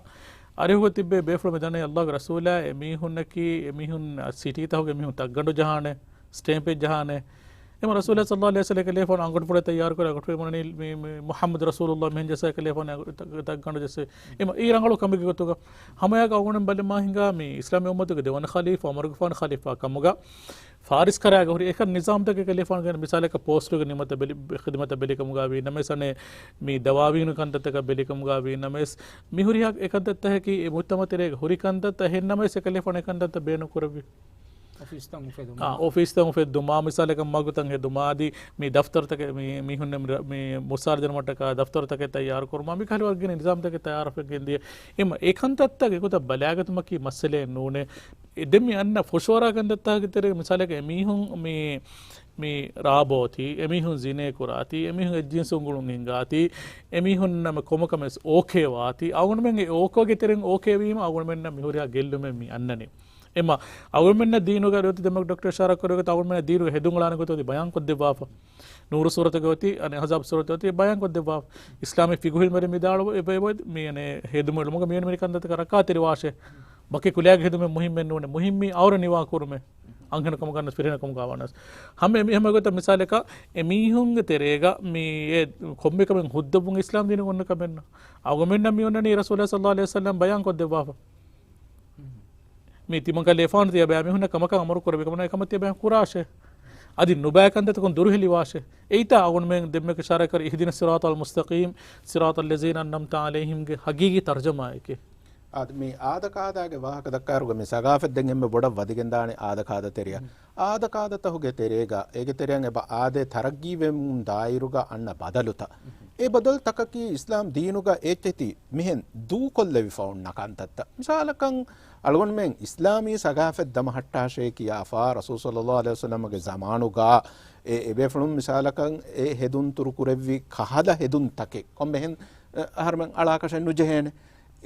އަރިހުގަ ތިއްބެވި ބޭފުޅުން މި ދަނީ ﷲގެ ރަސޫލާ އެމީހުންނަކީ، އެމީހުން ސިޓީތަކުގެ މީހުން ތައްގަނޑު ޖަހާނެ، ސްޓޭމްޕެއް ޖަހާނެ. އެމަ ރަސޫލާ ޞައްލަﷲު ޢަލައިހި ވަސައްލަމަ އެކަލޭފާނު އަނގޮޓުފުޅެއް ތައްޔާރުކުރޭ، އަނގޮޓުފުޅެއް ބުނަނީ މި، މި މުޙައްމަދު ރަސޫލުﷲ މިހެން ޖައްސާ އެކަލޭފާނު ތައް-، ތައްގަނޑު ޖެއްސެވި. އެމަ އީ ރަނގަޅު ކަމެއްގެ ގޮތުގަ ހަމައެއާއެކު އަޅުގަނޑުމެން ބަލަމާހިނގާ މި އިސްލާމީ އުއްމަތުގެ ދެވަނަ ޚަލީފާ ޢުމަރުގެފާނު ޚަލީފާ ކަމުގަ ފާރިސް ކަރާގަ ހުރި އެކަން ނިޒާމްތަކެއް ކަލޭފާނުގެ މިސާލަކަށް ޕޯސްޓުގެ ނިމަތަ ބެލި-، ޚިދުމަތަ ބެލިކަމުގަ ވީ ނަމަވެސް އަނެއް މި ދަވާވީނު ކަންތައްތަކަށް ބެލިކަމުގަ ވީ ނަމަވެސް މި ހުރިހާ އެކަންތައްތަކަކީ އެ މުޖްތަމަޢު ތެރޭގަ ހުރި ކަންތައްތައް އެހެން ނަމަވެސް އެކަލޭފާނު އެކަންތައްތައް ބޭނުން ކުރެއްވި. އޮފީސްތައް އުފެދުމާ. އާ، އޮފީސްތައް އުފެއްދުމާ، މިސާލަކަށް މަގުތައް ހެދުމާ އަދި މި ދަފްތަރުތަކެއް މި، މީހުންނަށް މި ރ-، މި މުސާރަ ދިނުމަށްޓަކާ ދަފްތަރުތަކެއް ތައްޔާރު ކުރުމާ މި ކަހަލަ ވަރުގެ ނިޒާމްތަކެއް ތައްޔާރުވެގެން ދިޔަ. އެމަ އެ ކަންތައްތައް އެގޮތަށް ބަލާގަތުމަކީ މައްސަލައެއް ނޫނޭ. އެ ދެން މި އަންނަ ފުށުއަރާ ކަންތައްތަކުގެ ތެރޭގަ މިސާލަކަށް އެމީހުން މި، މި ރާބޯތީ، އެމީހުން ޒިނޭ ކުރާތީ، އެމީހުން އެއްޖިންސު އުނގުޅުން ހިނގާތީ، އެމީހުންނަށް ކޮންމެ ކަމެއް ވެސް އޯކޭ ވާތީ، އަޅުގަނޑުމެން އެ އޯކޭގެ ތެރެއިން އޯކޭ ވީމަ އަޅުގަނޑުމެންނަށް މި ހުރިހާ ގެއްލުމެއް މި އަންނަނީ. އެމަ އަޅުގަނޑުމެންނަށް ދީނުގަ އޮތީ ދެންމެ ޑޮކްޓަރ އިޝާރާތް ކުރެއްވި ގޮތަށް އަޅުގަނޑުމެންނަށް ދީނުގަ ހެދުން އަޅާނެ ގޮތަށް އޮތީ ބަޔާން ކޮށްދެއްވާފަ. ނޫރު ސޫރަތުގަ އޮތީ، އަނެއް އަޙްޒާބް ސޫރަތުގަ އޮތީ ބަޔާން ކޮށްދެއްވާފަ. އިސްލާމީ ފިޤުހު ޢިލްމުވެރިން ވިދާޅުވޭ، އެބަ، އެބަ، މި އަނެއް ހެދުމު އެޅުމުގަ މިވެނި ވެނި ކަންތައްތަކަށް ރައްކާތެރި ވާށޭ. ބަކި ކުލައިގެ ހެދުމެއް މުހިއްމެއް ނޫނޭ. މުހިއްމީ އައުރަ ނިވާ ކުރުމޭ. އަންހެނު ކަމަކަށް ނަސް، ފިރިހެނަ ކަމަކަށް ވާނަސް. ހަމަ އެ މި ހަމަ ގޮތަށް މިސާލަކަށް އެ މީހުންގެ ތެރޭގަ މި އެ ކޮންމެ ކަމެއް ހުއްދަވުން އިސްލާމް ދީނު އޮންނަ ކަމެއް ނޫން. އަޅުގަނޑުމެންނަށް މި އޮންނަނީ ރަސޫލާ ޞައްލަﷲު ޢަލައިހި ވަސައްލަމް ބަޔާން ކޮށްދެއްވާފަ. މި ތިމަންކަލޭފާނު ތިޔަބައިމީހުންނަށް ކަމަކަށް އަމުރު ކުރެއްވި ކަމަނާ އެކަމަށް ތިޔަބައިމީހުން ކުރާށޭ. އަދި ނުބައި ކަންތައްތަކުން ދުރުހެލިވާށޭ. އެއީތާ އަޅުގަނޑުމެން ދެންމެ އިޝާރާތް ކުރި اهدنا الصراط المستقيم صراط الذين أنعمت عليهم ގެ ހަގީގީ ތަރްޖަމާއެކޭ. އާދަ، މި އާދަ ކާދާގެ ވާހަކަ ދައްކާއިރުގަ މި ސަގާފަތް ދެން އެންމެ ބޮޑަށް ވަދެގެންދާނެ އާދަ ކާދަ ތެރެއަށް. އާދަ ކާދަތަހުގެ ތެރޭގަ، އޭގެ ތެރެއަށް އެބަ އާދޭ ތަރައްގީވެމުން ދާއިރުގަ އަންނަ ބަދަލުތައް. އެ ބަދަލުތަކަކީ އިސްލާމް ދީނުގަ އެއްޗެތި މިހެން ދޫކޮށްލެވިފަ އޮންނަ ކަންތައްތައް. މިސާލަކަށް، އަޅުގަނޑުމެން އިސްލާމީ ސަގާފަތް ދަމަހައްޓާށޭ ކިޔާފަ، ރަސޫލު ޞައްލަﷲު ޢަލައިހި ވަސައްލަމްގެ ޒަމާނުގަ އެ އެބޭފުޅުން މިސާލަކަށް އެ ހެދުން ތުރު ކުރެއްވި ކަހަލަ ހެދުންތަކެއް ކޮންމެހެން، އެ، އަހަރުމެން އަޅާކަށެއް ނުޖެހޭނެ.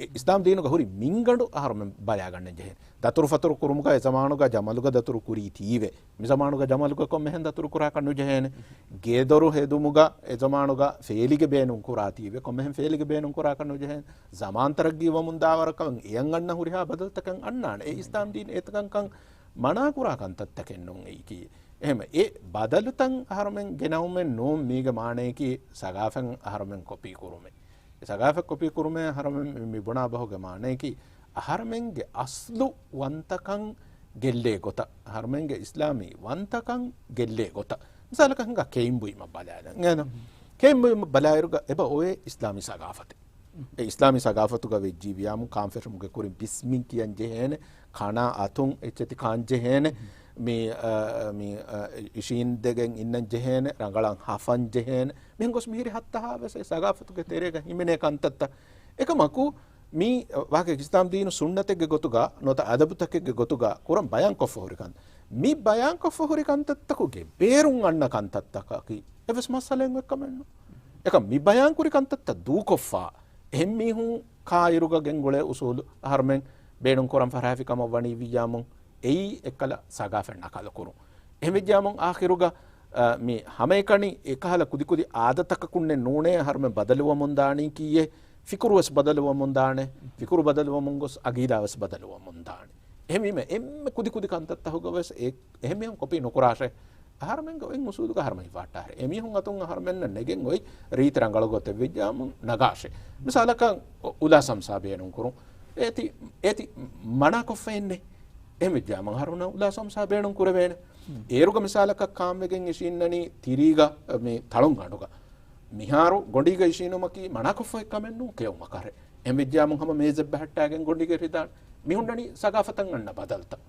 އި-، އިސްލާމް ދީނުގަ ހުރި މިންގަނޑު އަހަރުމެން ބަލާގަންނަން ޖެހޭ. ދަތުރު ފަތުރު ކުރުމުގަ އެ ޒަމާނުގަ ޖަމަލުގަ ދަތުރު ކުރީތީވެ. މި ޒަމާނުގަ ޖަމަލުގަ ކޮންމެހެން ދަތުރު ކުރާކަށް ނުޖެހޭނެ. ގޭދޮރު ހެދުމުގަ އެ ޒަމާނުގަ ފޭލިގެ ބޭނުން ކުރާތީވެ. ކޮންމެހެން ފޭލިގެ ބޭނުން ކުރާކަށް ނުޖެހޭނެ. ޒަމާން ތަރައްގީ ވަމުން ދާ ވަރަކަށް އެއަށް އަންނަ ހުރިހާ ބަދަލުތަކެއް އަންނާނެ. އެ އިސްލާމް ދީން އެތަކަންކަން މަނާ ކުރާ ކަންތައްތަކެއް ނޫން އެއީކީ. އެހެން އެ ބަދަލުތައް އަހަރުމެން ގެނައުމެއް ނޫން މީގެ މާނަޔަކީ ސަގާފަތް އަހަރުމެން ކޮޕީ ކުރުމެއް. އެ ސަގާފަތް ކޮޕީ ކުރުމޭ އަހަރުމެން މި ބުނާ ބަހުގެ މާނަޔަކީ، އަހަރުމެންގެ އަސްލު ވަންތަކަން ގެއްލޭ ގޮތަށް، އަހަރުމެންގެ އިސްލާމީ ވަންތަކަން ގެއްލޭ ގޮތަށް. މިސާލަކަށް ހިނގާ ކެއިން ބުއިމަށް ބަލާލަން. އޭނަ؟ ކެއިން ބުއިމަށް ބަލާއިރުގަ އެބަ އޮވޭ އިސްލާމީ ސަގާފަތެއް. އެ އިސްލާމީ ސަގާފަތުގަ ވެއްޖީ ވިޔާމު ކާންފެށުމުގެ ކުރިން ބިސްމިން ކިޔަން ޖެހޭނެ، ކަނާ އަތުން އެއްޗެތި ކާން ޖެހޭނެ، މި، އަ، މި، އަ، އިށީނދެގެން އިންނަން ޖެހޭނެ، ރަނގަޅަށް ހަފަން ޖެހޭނެ. މިހެން ގޮސް މިހިރި ހައްތަހާ ވެސް އެ ސަގާފަތުގެ ތެރޭގަ ހިމެނޭ ކަންތައްތައް. އެކަމަކު، މީ ވާގެ އިސްލާމް ދީނު ސުންނަތެއްގެ ގޮތުގަ ނުވަތަ އަދަބުތަކެއްގެ ގޮތުގަ ކުރަން ބަޔާން ކޮށްފަ ހުރި ކަން. މި ބަޔާންކޮށްފަ ހުރި ކަންތައްތަކުގެ ބޭރުން އަންނަ ކަންތައްތަކަކީ އެއްވެސް މައްސަލައެއް އޮތްކަމެއްނު. އެކަމް މި ބަޔާންކުރި ކަންތައްތައް ދޫކޮށްފަ އެހެން މީހުން ކާއިރުގަ ގެންގުޅޭ އުސޫލު އަހަރުމެން ބޭނުން ކުރަން ފަރާފި ކަމަށް ވަނީ ވިއްޔާމުން އެއީ އެއްކަލަ ސަގާފަތް ނަކަލުކުރުން. އެހެން ވެއްޖާމުން އާޚިރުގަ، އަ، މި ހަމައެކަނި އެކަހަލަ ކުދިކުދި އާދަތަކަކުންނެއް ނޫނޭ އަހަރުމެން ބަދަލުވަމުން ދާނީކީއެއް. ފިކުރު ވެސް ބަދަލުވަމުން ދާނެ. ފިކުރު ބަދަލުވަމުން ގޮސް އަގީދާ ވެސް ބަދަލުވަމުން ދާނެ. އެހެންވީމަ އެންމެ ކުދިކުދި ކަންތައްތަހުގަ ވެސް އެ، އެހެން މީހުން ކޮޕީ ނުކުރާށޭ. އަހަރުމެންގެ އޮތް އުސޫލުގަ އަހަރުމެން ހިފާއްޓާށޭ. އެމީހުން އަތުން އަހަރުމެންނަށް ނެގެން އޮތް ރީތި ރަނގަޅު ގޮތެއް ވެއްޖާމުން ނަގާށޭ. މިސާލަކަށް އު-، އުލާ ސަމްސާ ބޭނުން ކުރުން. އޭތި، އޭތި މަނާކޮށްފައެއްނެ. އެހެން ވެއްޖާމަ އަހަރުންނަށް އުލާ ސަމްސާ ބޭނުން ކުރެވޭނެ. އޭރުގަ މިސާލަކަށް ކާންވެގެން އިށީންނަނީ ތިރީގަ މި ތަޅުން ގަނޑުގަ. މިހާރު ގޮނޑީގަ އިށީނުމަކީ މަނާކޮށްފަ އެއްކަމެއްނޫ ކެއުމަކަށެ. އެހެން ވެއްޖާމުން ހަމަ މޭޒެއް ބަހައްޓާގެން ގޮނޑީގަ ހިދާން. މި ހުންނަނީ ސަގާފަތަށް އަންނަ ބަދަލުތައް.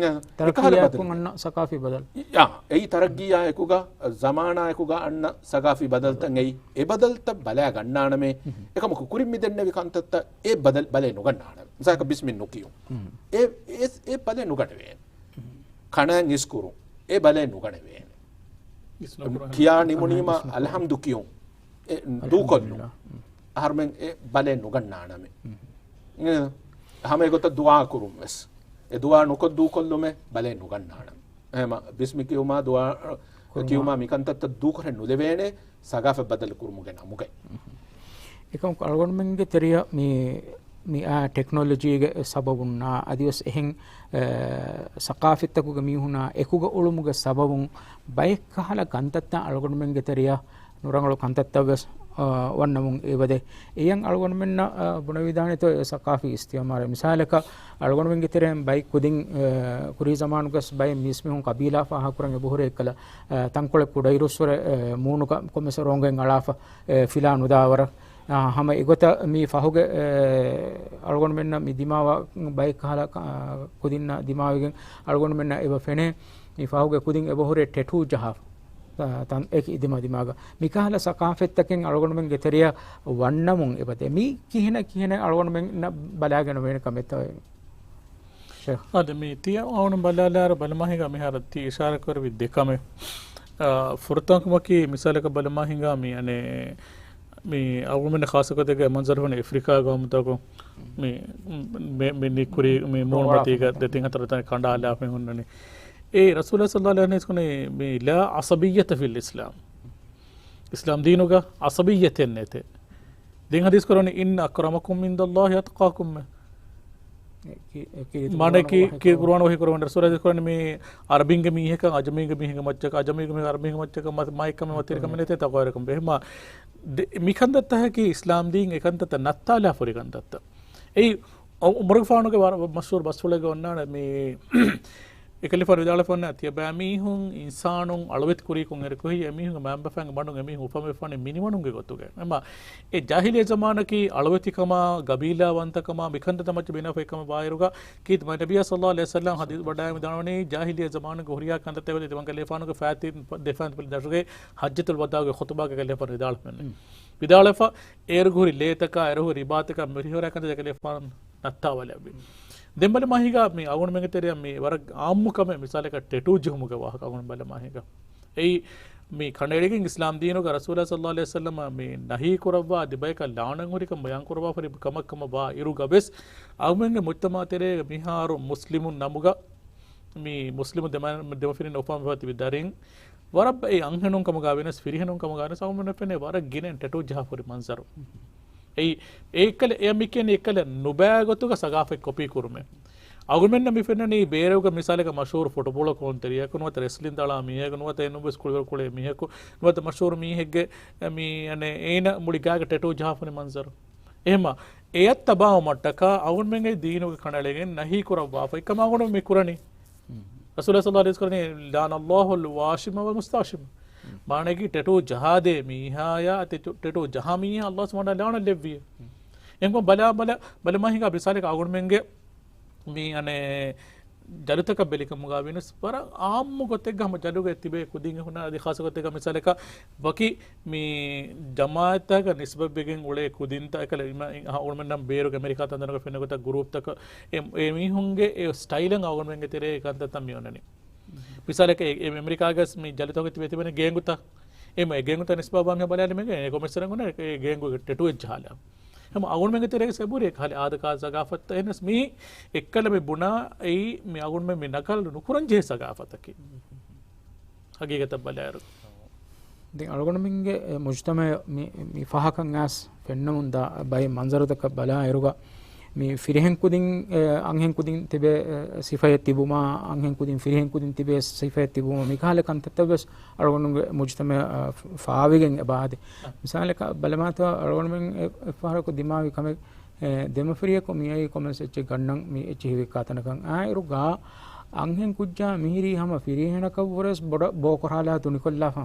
ނަ، ތަރައްޤީއާ އެކަހަލަ އެކު ބަދަލެއް. އަންނަ ސަގާފީ ބަދަލު. ޔާ، އެއީ ތަރައްޤީއާ އެކުގަ، ޒަމާނާ އެކުގަ އަންނަ ސަގާފީ ބަދަލުތައް އެއީ. އެ ބަދަލުތައް ބަލާ ގަންނާނަމޭ. އެކަމަކު ކުރިން މި ދެންނެވި ކަންތައްތައް އެ ބަދަލު ބަލައެއް ނުގަންނާނަމޭ. މިސާލަކަށް ބިސްމި ނުކިޔުން. އެ، އެ، އެ ބަލައެއް ނުގަނެވޭނެ. ކަނާން އިސްކުރުން. އެ ބަލައެއް ނުގަނެވޭނެ. ކިޔާ ނިމުނީމަ އަލްޙަމްދު ކިޔުން. އެ ދޫކޮށްލުން. އަހަރުމެން އެ ބަލައެއް ނުގަންނާނަމޭ. އެ، ހަމަ އެގޮތަށް ދުޢާ ކުރުން ވެސް. އެ ދުޢާ ނުކޮށް ދޫކޮށްލުމެއް ބަލައެއް ނުގަންނާނަމޭ. އެހެމަ ބިސްމި ކިޔުމާ ދުޢާ ކުރުމާ. ކިޔުމާ މިކަންތައްތައް ދޫކުރެއް ނުލެވޭނެ ސަގާފަތް ބަދަލު ކުރުމުގެ ނަމުގައި. އެކަމަކު އަޅުގަނޑުމެންގެ ތެރެއަށް މި، މި އާ ޓެކްނޮލޮޖީގެ ސަބަބުންނާ އަދިވެސް އެހެން، އެ، ސަޤާފަތްތަކުގެ މީހުނާ އެކުގަ އުޅުމުގެ ސަބަބުން ބައެއް ކަހަލަ ކަންތައްތައް އަޅުގަނޑުމެންގެ ތެރެއަށް ނުރަނގަޅު ކަންތައްތައް ވެސް، އަ، ވަންނަމުން އެބަދޭ. އެޔަން އަޅުގަނޑުމެންނަށް، އަ، ބުނެވިދާނެތޯ އެ ސަޤާފީ އިސްތިޢުމާރު. މިސާލަކަށް އަޅުގަނޑުމެންގެ ތެރެއިން ބައި ކުދިން، އަ، ކުރީ ޒަމާނުގަސް ބައެއް މީސްމީހުން ޤަބީލާ ފާހަގަކުރަން އެބަހުރޭ އެއްކަލަ، އަ، ތަންކޮޅެއް ކުޑައިރުއްސުރެ، އަ، މޫނުކަ ކޮންމެސް ރޯނގެން އަޅާފަ، އެ، ފިލާ ނުދާވަރަށް. އާ، ހަމަ އެގޮތަށް މި ފަހުގެ، އެ، އަޅުގަނޑުމެންނަށް މި ދިމާވާ ބައެއް ކަހަލަ ކަ-، ކުދިންނަށް ދިމާވެގެން އަޅުގަނޑުމެންނަށް އެބަ ފެނޭ މި ފަހުގެ ކުދިން އެބަހުރޭ ޓެޓޫ ޖަހާފަ. ތަ-، ތަން އެކި ދިމާ ދިމާގަ. މިކަހަލަ ސަޤާފަތްތަކެއް އަޅުގަނޑުމެންގެ ތެރެއަށް ވަންނަމުން އެބަދޭ. މި ކިހިނެއް ކިހިނެއް އަޅުގަނޑުމެންނަށް ބަލާގަނެވޭނެ ކަމެއްތޯ؟ ޝޭޚް. އަދި މި ތިޔަ އަޅުގަނޑު ބަލާލާއިރު ބަލަމާ ހިނގާ މިހާރު ތި އިޝާރާތް ކުރެއްވި ދެ ކަމެއް. އާ، ފުރަތަމަ ކަމަކީ މިސާލަކަށް ބަލަމާ ހިނގާ މި އަނެއް މި އަޅުގަނޑުމެން ޚާއްޞަ ގޮތެއްގަ މަންޒަރު ހުންނަ އެފްރިކާގެ ގައުމުތަކުން މި، މި، މި ނިކުރީ މި މޫނުމަތީގަ ދެތިން ހަތަރު ތަނެއް ކަނޑާލާފައި ހުންނަނީ. އެ ރަސޫލާ ޞައްލައްލާހު ޢަލައިހި ވަސައްލަމަ މި ލާ ޢަޞަބިއްޔަތަ ފިލް އިސްލާމް. އިސްލާމް ދީނުގަ ޢަޞަބިއްޔަތެއް ނެތޭ. ދެން ޙަދީޘް ކުރަނީ، "އިންނަ އަކްރަމަކުމް ޢިންދައްލާހި އަތްޤާކުމް" މޭ. ކި-، ކި-، މާނައަކީ، ކި ޤުރުއާނު ވަޙީ ކުރަމުން ރަސޫލާ ދިކުރަނީ މީ ޢަރަބިންގެ މީހަކަށް ޢަޖަމީންގެ މީހެއްގެ މައްޗަކަށް، ޢަޖަމީންގެ މީހަކަށް ޢަރަބީންގެ މައްޗަކަށް މަ-، މާތްކަމެއް ވަތިރިކަމެއް ނެތޭ ތަކުވާރިކަމެއް. އެހެންމާ ދެ-، މިކަންތައްތަކަކީ އިސްލާމް ދީން އެކަންތައްތައް ނައްތާލާފަ ހުރި ކަންތައްތައް. އެއީ އަ-، ޢުމަރުގެފާނުގެ ވަރަށް މަޝްހޫރު ބަސްފުޅެއްގަ އޮންނާނެ މީ، އެކަލޭގެފާނު ވިދާޅުވެފަ އޮންނާނެ، ތިޔަބައިމީހުން އިންސާނުން އަޅުވެތި ކުރީކޮށް އެރި ކުރީ އެމީހުންގެ މައިންބަފައިންގެ ބަނޑުން އެމީހުން އުފަންވެފާނެ މިނިވަނުންގެ ގޮތުގަ. އެމާ، އެ ޖާހިލިއްޔަ ޒަމާނަކީ އަޅުވެތިކަމާ، ޤަބީލާވަންތަކަމާ، މިކަންތައްތައް މައްޗަށް ބިނާވެފައި ކަމަށް ވާއިރުގަ، ކީރިތި ނަބިއްޔާ ޞައްލައްލާހު ޢަލައިހި ވަސައްލަމަ ޙަދީޘް ވަޑައިގެން ވިދާޅުވަނީ، ޖާހިލިއްޔަ ޒަމާނުގެ ހުރިހާ ކަންތައްތަކެއް ތިމަން ކަލޭފާނުގެ ފައިތި ދެފައިން ދަށުގެ ޙައްޖަތުލް ވަދާޢުގެ ޚުޠުބާގަ ކަލޭފާނު ވިދާޅުވެފަ އޮންނަނީ. ވިދާޅުވެފަ، އޭރުގެ ހުރި ލޭތަކާ، އޭރު ހުރި ރިބާތަކާ، މިހިރަ ކަންތައް ކަލޭފާނު ނައްތާވާލެއްވި. ދެން ބަލަމާ ހިނގާ މި އަޅުގަނޑުމެންގެ ތެރެއަށް މި ވަރަށް ޢާއްމު ކަމެއް މިސާލަކަށް ޓެޓޫ ޖެހުމުގެ ވާހަކަ އަޅުގަނޑު ބަލަމާ ހިނގާ. އެއީ މި ކަނޑައެޅިގެން އިސްލާމް ދީނުގަ ރަސޫލާ ޞައްލައްލާހު ޢަލައިހި ވަސައްލަމަ މި ނަހީ ކުރައްވާ އަދި ބަޔަކަށް ލަޢުނަތް ހުރިކަން ބަޔާން ކުރައްވާފަ ހުރި ކަމަށް ކަމަށް ވާ އިރުގަ ވެސް އަޅުގަނޑުމެންގެ މުޖްތަމަޢު ތެރޭގަ މިހާރު މުސްލިމުން ނަމުގަ މި މުސްލިމު ދެމަ-، ދެމަފިރިން އުފަންވެފަ ތިބި ދަރިން ވަރަށް ބައި އަންހެނުން ކަމުގަ ވެނަސް ފިރިހެނުން ކަމުގަ ވެނަސް އަޅުގަނޑުމެންނަށް ފެނޭ ވަރަށް ގިނައިން ޓެޓޫ ޖަހާފަ ހުރި މަންޒަރު. އެއީ، އެއްކަލަ، އެ މިކަން އެއްކަލަ ނުބައި ގޮތުގަ ސަގާފަތް ކޮޕީ ކުރުމެއް. އަޅުގަނޑުމެންނަށް މި ފެންނަނީ ބޭރަކުގަ މިސާލަކަށް މަޝްހޫރު ފުޓުބޯޅަ ކޯންތެރިޔަކު ނުވަތަ ރެސްލިން ދަޅާ މީހަކު ނުވަތަ އެން އެސް ކުޅިވަރު ކުޅޭ މީހަކު ނުވަތަ މަޝްހޫރު މީހެއްގެ މި އަނެއް އޭނަ މުޅި ގާގަ ޓެޓޫ ޖަހާފަ ހުރި މަންޒަރު. އެހެމަ އެއަށް ތަބާވުމަށްޓަކާ އަޅުގަނޑުމެންގެ ދީނުގެ ކަނޑައެޅިގެން ނަހީ ކުރައްވާފަ އެކަމަށް އަޅުގަނޑު މި ކުރަނީ. ރަސޫލާ ޞައްލައްލާހު ޢަލައިހި ވަސައްލަމަ ކުރަނީ، "ލަޢަނަ ﷲ އަލްވާޝިމަ ވަލްމުސްތައުޝިމަ." މާނައަކީ ޓެޓޫ ޖަހާދޭ މީހާޔާ އަދި ޓެޓޫ ޖަހާ މީހާ ﷲ ސުބްޙާނަހޫ ވަތަޢާލާ ލަޢުނަތް ލެއްވި. އެންކޮ ބަލާ، ބަލަ، ބަލަމާ ހިނގާ މިސާލެއް އަޅުގަނޑުމެންގެ މި އަނެއް ޖަލުތަކަށް ބެލިކަމުގަ ވިޔަސް ވަރަށް ޢާއްމު ގޮތެއްގަ ހަމަ ޖަލުގަ ތިބޭ ކުދިން ހުންނަ އަދި ޚާއްޞަ ގޮތެއްގަ މިސާލަކަށް ވަކި މި ޖަމާޢަތްތަކަށް ނިސްބަތްވެގެން އުޅޭ ކުދިންތައް އެކަލަ އިމަ-، އި-، އަޅުގަނޑުމެންނަށް ބޭރުގެ އެމެރިކާ ތަންތަނުގަ ފެންނަ ގޮތަށް ގުރޫޕްތަކަށް އެ، އެ މީހުންގެ އެ ސްޓައިލަށް އަޅުގަނޑުމެންގެ ތެރޭ އެ ކަންތައްތައް މި އޮންނަނީ. މިސާލަކަށް އެ، އެ އެމެރިކާގަސް މި ޖަލިތޯގެ ތިބެ ތިބެނެ ގޭނގުތައް، އެ މަ-، އެ ގޭނގުތައް ނިސްބާވާން ބަލާލިމެގެ އެ ކޮމެސްރަން އޮންނަ އެ ގޭނގުގެ ޓެޓޫ އެއްޖަހާލާ. ހަމަ އަޅުގަނޑުމެންގެ ތެރޭގަ ސެބުރި އެ ކަހަލަ އާދަކާ ސަގާފަތްތައް އެހެނަސް މީ އެއްކަލަ މި ބުނާ އެއީ މި އަޅުގަނޑުމެން މި ނަކަލު ނުކުރަން ޖެހޭ ސަގާފަތަކީ. ހަގީގަތަށް ބަލާއިރު. ދެން އަޅުގަނޑުމެންގެ އެ މުޖްތަމައަށް މި، މި ފަހަކަށް އައިސް ފެންނަމުން ދާ ބައެއް މަންޒަރުތަކަށް ބަލާއިރުގަ، މި ފިރިހެން ކުދިން، އެ، އަންހެން ކުދިން ތިބޭ، އެ، ސިފައެއް ތިބުމާ، އަންހެން ކުދިން ފިރިހެން ކުދިން ތިބޭ ސިފައެއް ތިބުމާ، މިކަހަލަ ކަންތައްތައް ވެސް އަޅުގަނޑުގެ މުޖްތަމައަށް، އަ، ފާވިގެން އެބަ އާދޭ. މިސާލަކަށް ބަލަމާތޯ އަޅުގަނޑުމެން އެ، އެއްފަހަރަކު ދިމާވި ކަމެއް، އެ، ދެމަފިރިޔަކު މިއައީ ކޮމެސް އެއްޗެއް ގަންނަން މި އެއްޗެހި ވިއްކާތަނަކަށް އާއިރުގަ އަންހެން ކުއްޖާ މިހިރީ ހަމަ ފިރިހެނަކަށްވުރެސް ބޮޑަށް ބޯކޮށާލާ ތުނިކޮށްލާފަ.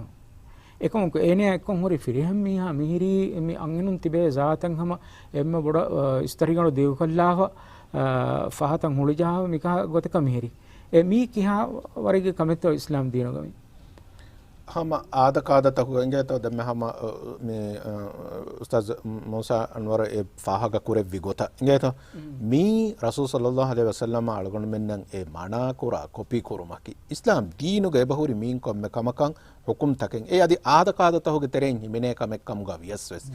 އެކަމަކު އޭނަޔާ އެއްކޮށް ހުރި ފިރިހެން މީހާ މިހިރީ މި އަންހެނުން ތިބޭ ޒާތަށް ހަމަ އެންމެ ބޮޑަށް، އަ، އިސްތަށިގަނޑު ދިގުކޮށްލާފަ، އަ، ފަހަތަށް ހުޅިޖަހާފަ މިކަހަލަ ގޮތަކަށް މިހިރީ. އެ މީ ކިހާ ވަރެއްގެ ކަމެއްތޯ އިސްލާމް ދީނުގަ މީ؟ ހަމަ އާދަކާދަތަކުގަ އިނގޭތޯ ދެންމެ ހަމަ، އަ، މި، އަ، އުސްތާޒް މޫސާ އަންވަރު އެ ފާހަގަ ކުރެއްވި ގޮތަށް އިނގޭތޯ. މީ ރަސޫލު ޞައްލައްލާހު ޢަލައިހި ވަސައްލަމަ އަޅުގަނޑުމެންނަށް އެ މަނާކުރާ ކޮޕީ ކުރުމަކީ، އިސްލާމް ދީނުގަ އެބަހުރި މީން ކޮންމެ ކަމަކަށް ޙުކުމްތަކެއް އެ އަދި އާދަކާދަތަކުގެ ތެރެއިން ހިމެނޭ ކަމެއް ކަމުގަ ވިޔަސް ވެސް،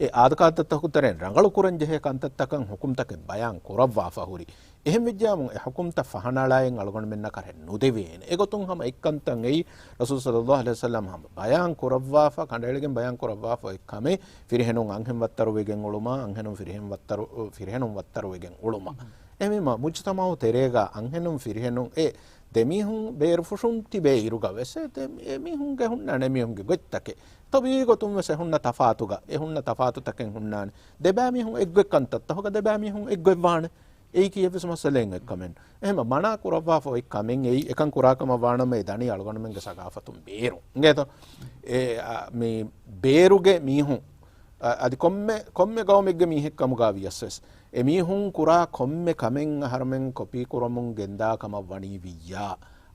އެ އާދަކާދަތަކުގެ ތެރެއިން ރަނގަޅު ކުރަން ޖެހޭ ކަންތައްތަކަށް ޙުކުމްތަކެއް ބަޔާން ކުރައްވާފަ ހުރި. އެހެން ވެއްޖާމު އެ ޙުކުމްތައް ފަހަނައަޅައިގެން އަޅުގަނޑުމެންނަށް ކަށެއް ނުދެވޭނެ. އެގޮތުން ހަމަ އެއްކަންތައް އެއީ ރަސޫލު ޞައްލައްލާހު ޢަލައިހި ވަސައްލަމަ ހަމަ ބަޔާން ކުރައްވާފަ، ކަނޑައެޅިގެން ބަޔާން ކުރައްވާފަ އޮތް ކަމެއް ފިރިހެނުން އަންހެން ވައްތަރުވެގެން އުޅުމާ، އަންހެނުން ފިރިހެން ވައްތަރު، ފިރިހެނުން ވައްތަރުވެގެން އުޅުމަށް. އެހެންވީމަ މުޖްތަމަޢު ތެރޭގަ އަންހެނުން ފިރިހެނުން އެ ދެމީހުން ބޭރުފުށުން ތިބޭ އިރުގަ ވެސް އެ ދެ-، އެމީހުންގެ ހުންނާނެ އެމީހުންގެ ގޮތްތަކެއް. ޠަބީޢީ ގޮތުން ވެސް އެ ހުންނަ ތަފާތުގަ، އެ ހުންނަ ތަފާތުތަކެއް ހުންނާނެ. ދެބައިމީހުން އެއްގޮތް ކަންތައްތަކުގަ ދެބައިމީހުން އެއްގޮތް ވާނެ. އެއީކީ އެއްވެސް މައްސަލައެއް އޮތްކަމެއް ނޫން. އެހެން މަނާ ކުރައްވާފަ އޮތް ކަމެއް އެއީ، އެކަން ކުރާ ކަމަށް ވާނަމަ އެ ދަނީ އަޅުގަނޑުމެންގެ ސަގާފަތުން ބޭރު. އިނގޭތޯ؟ އެ، އަ، މި ބޭރުގެ މީހުން، އަ، އަދި ކޮންމެ، ކޮންމެ ގައުމެއްގެ މީހެއް ކަމުގަ ވިޔަސް ވެސް، އެ މީހުން ކުރާ ކޮންމެ ކަމެއް އަހަރުމެން ކޮޕީ ކުރަމުން ގެންދާ ކަމަށް ވަނީ ވިއްޔާ،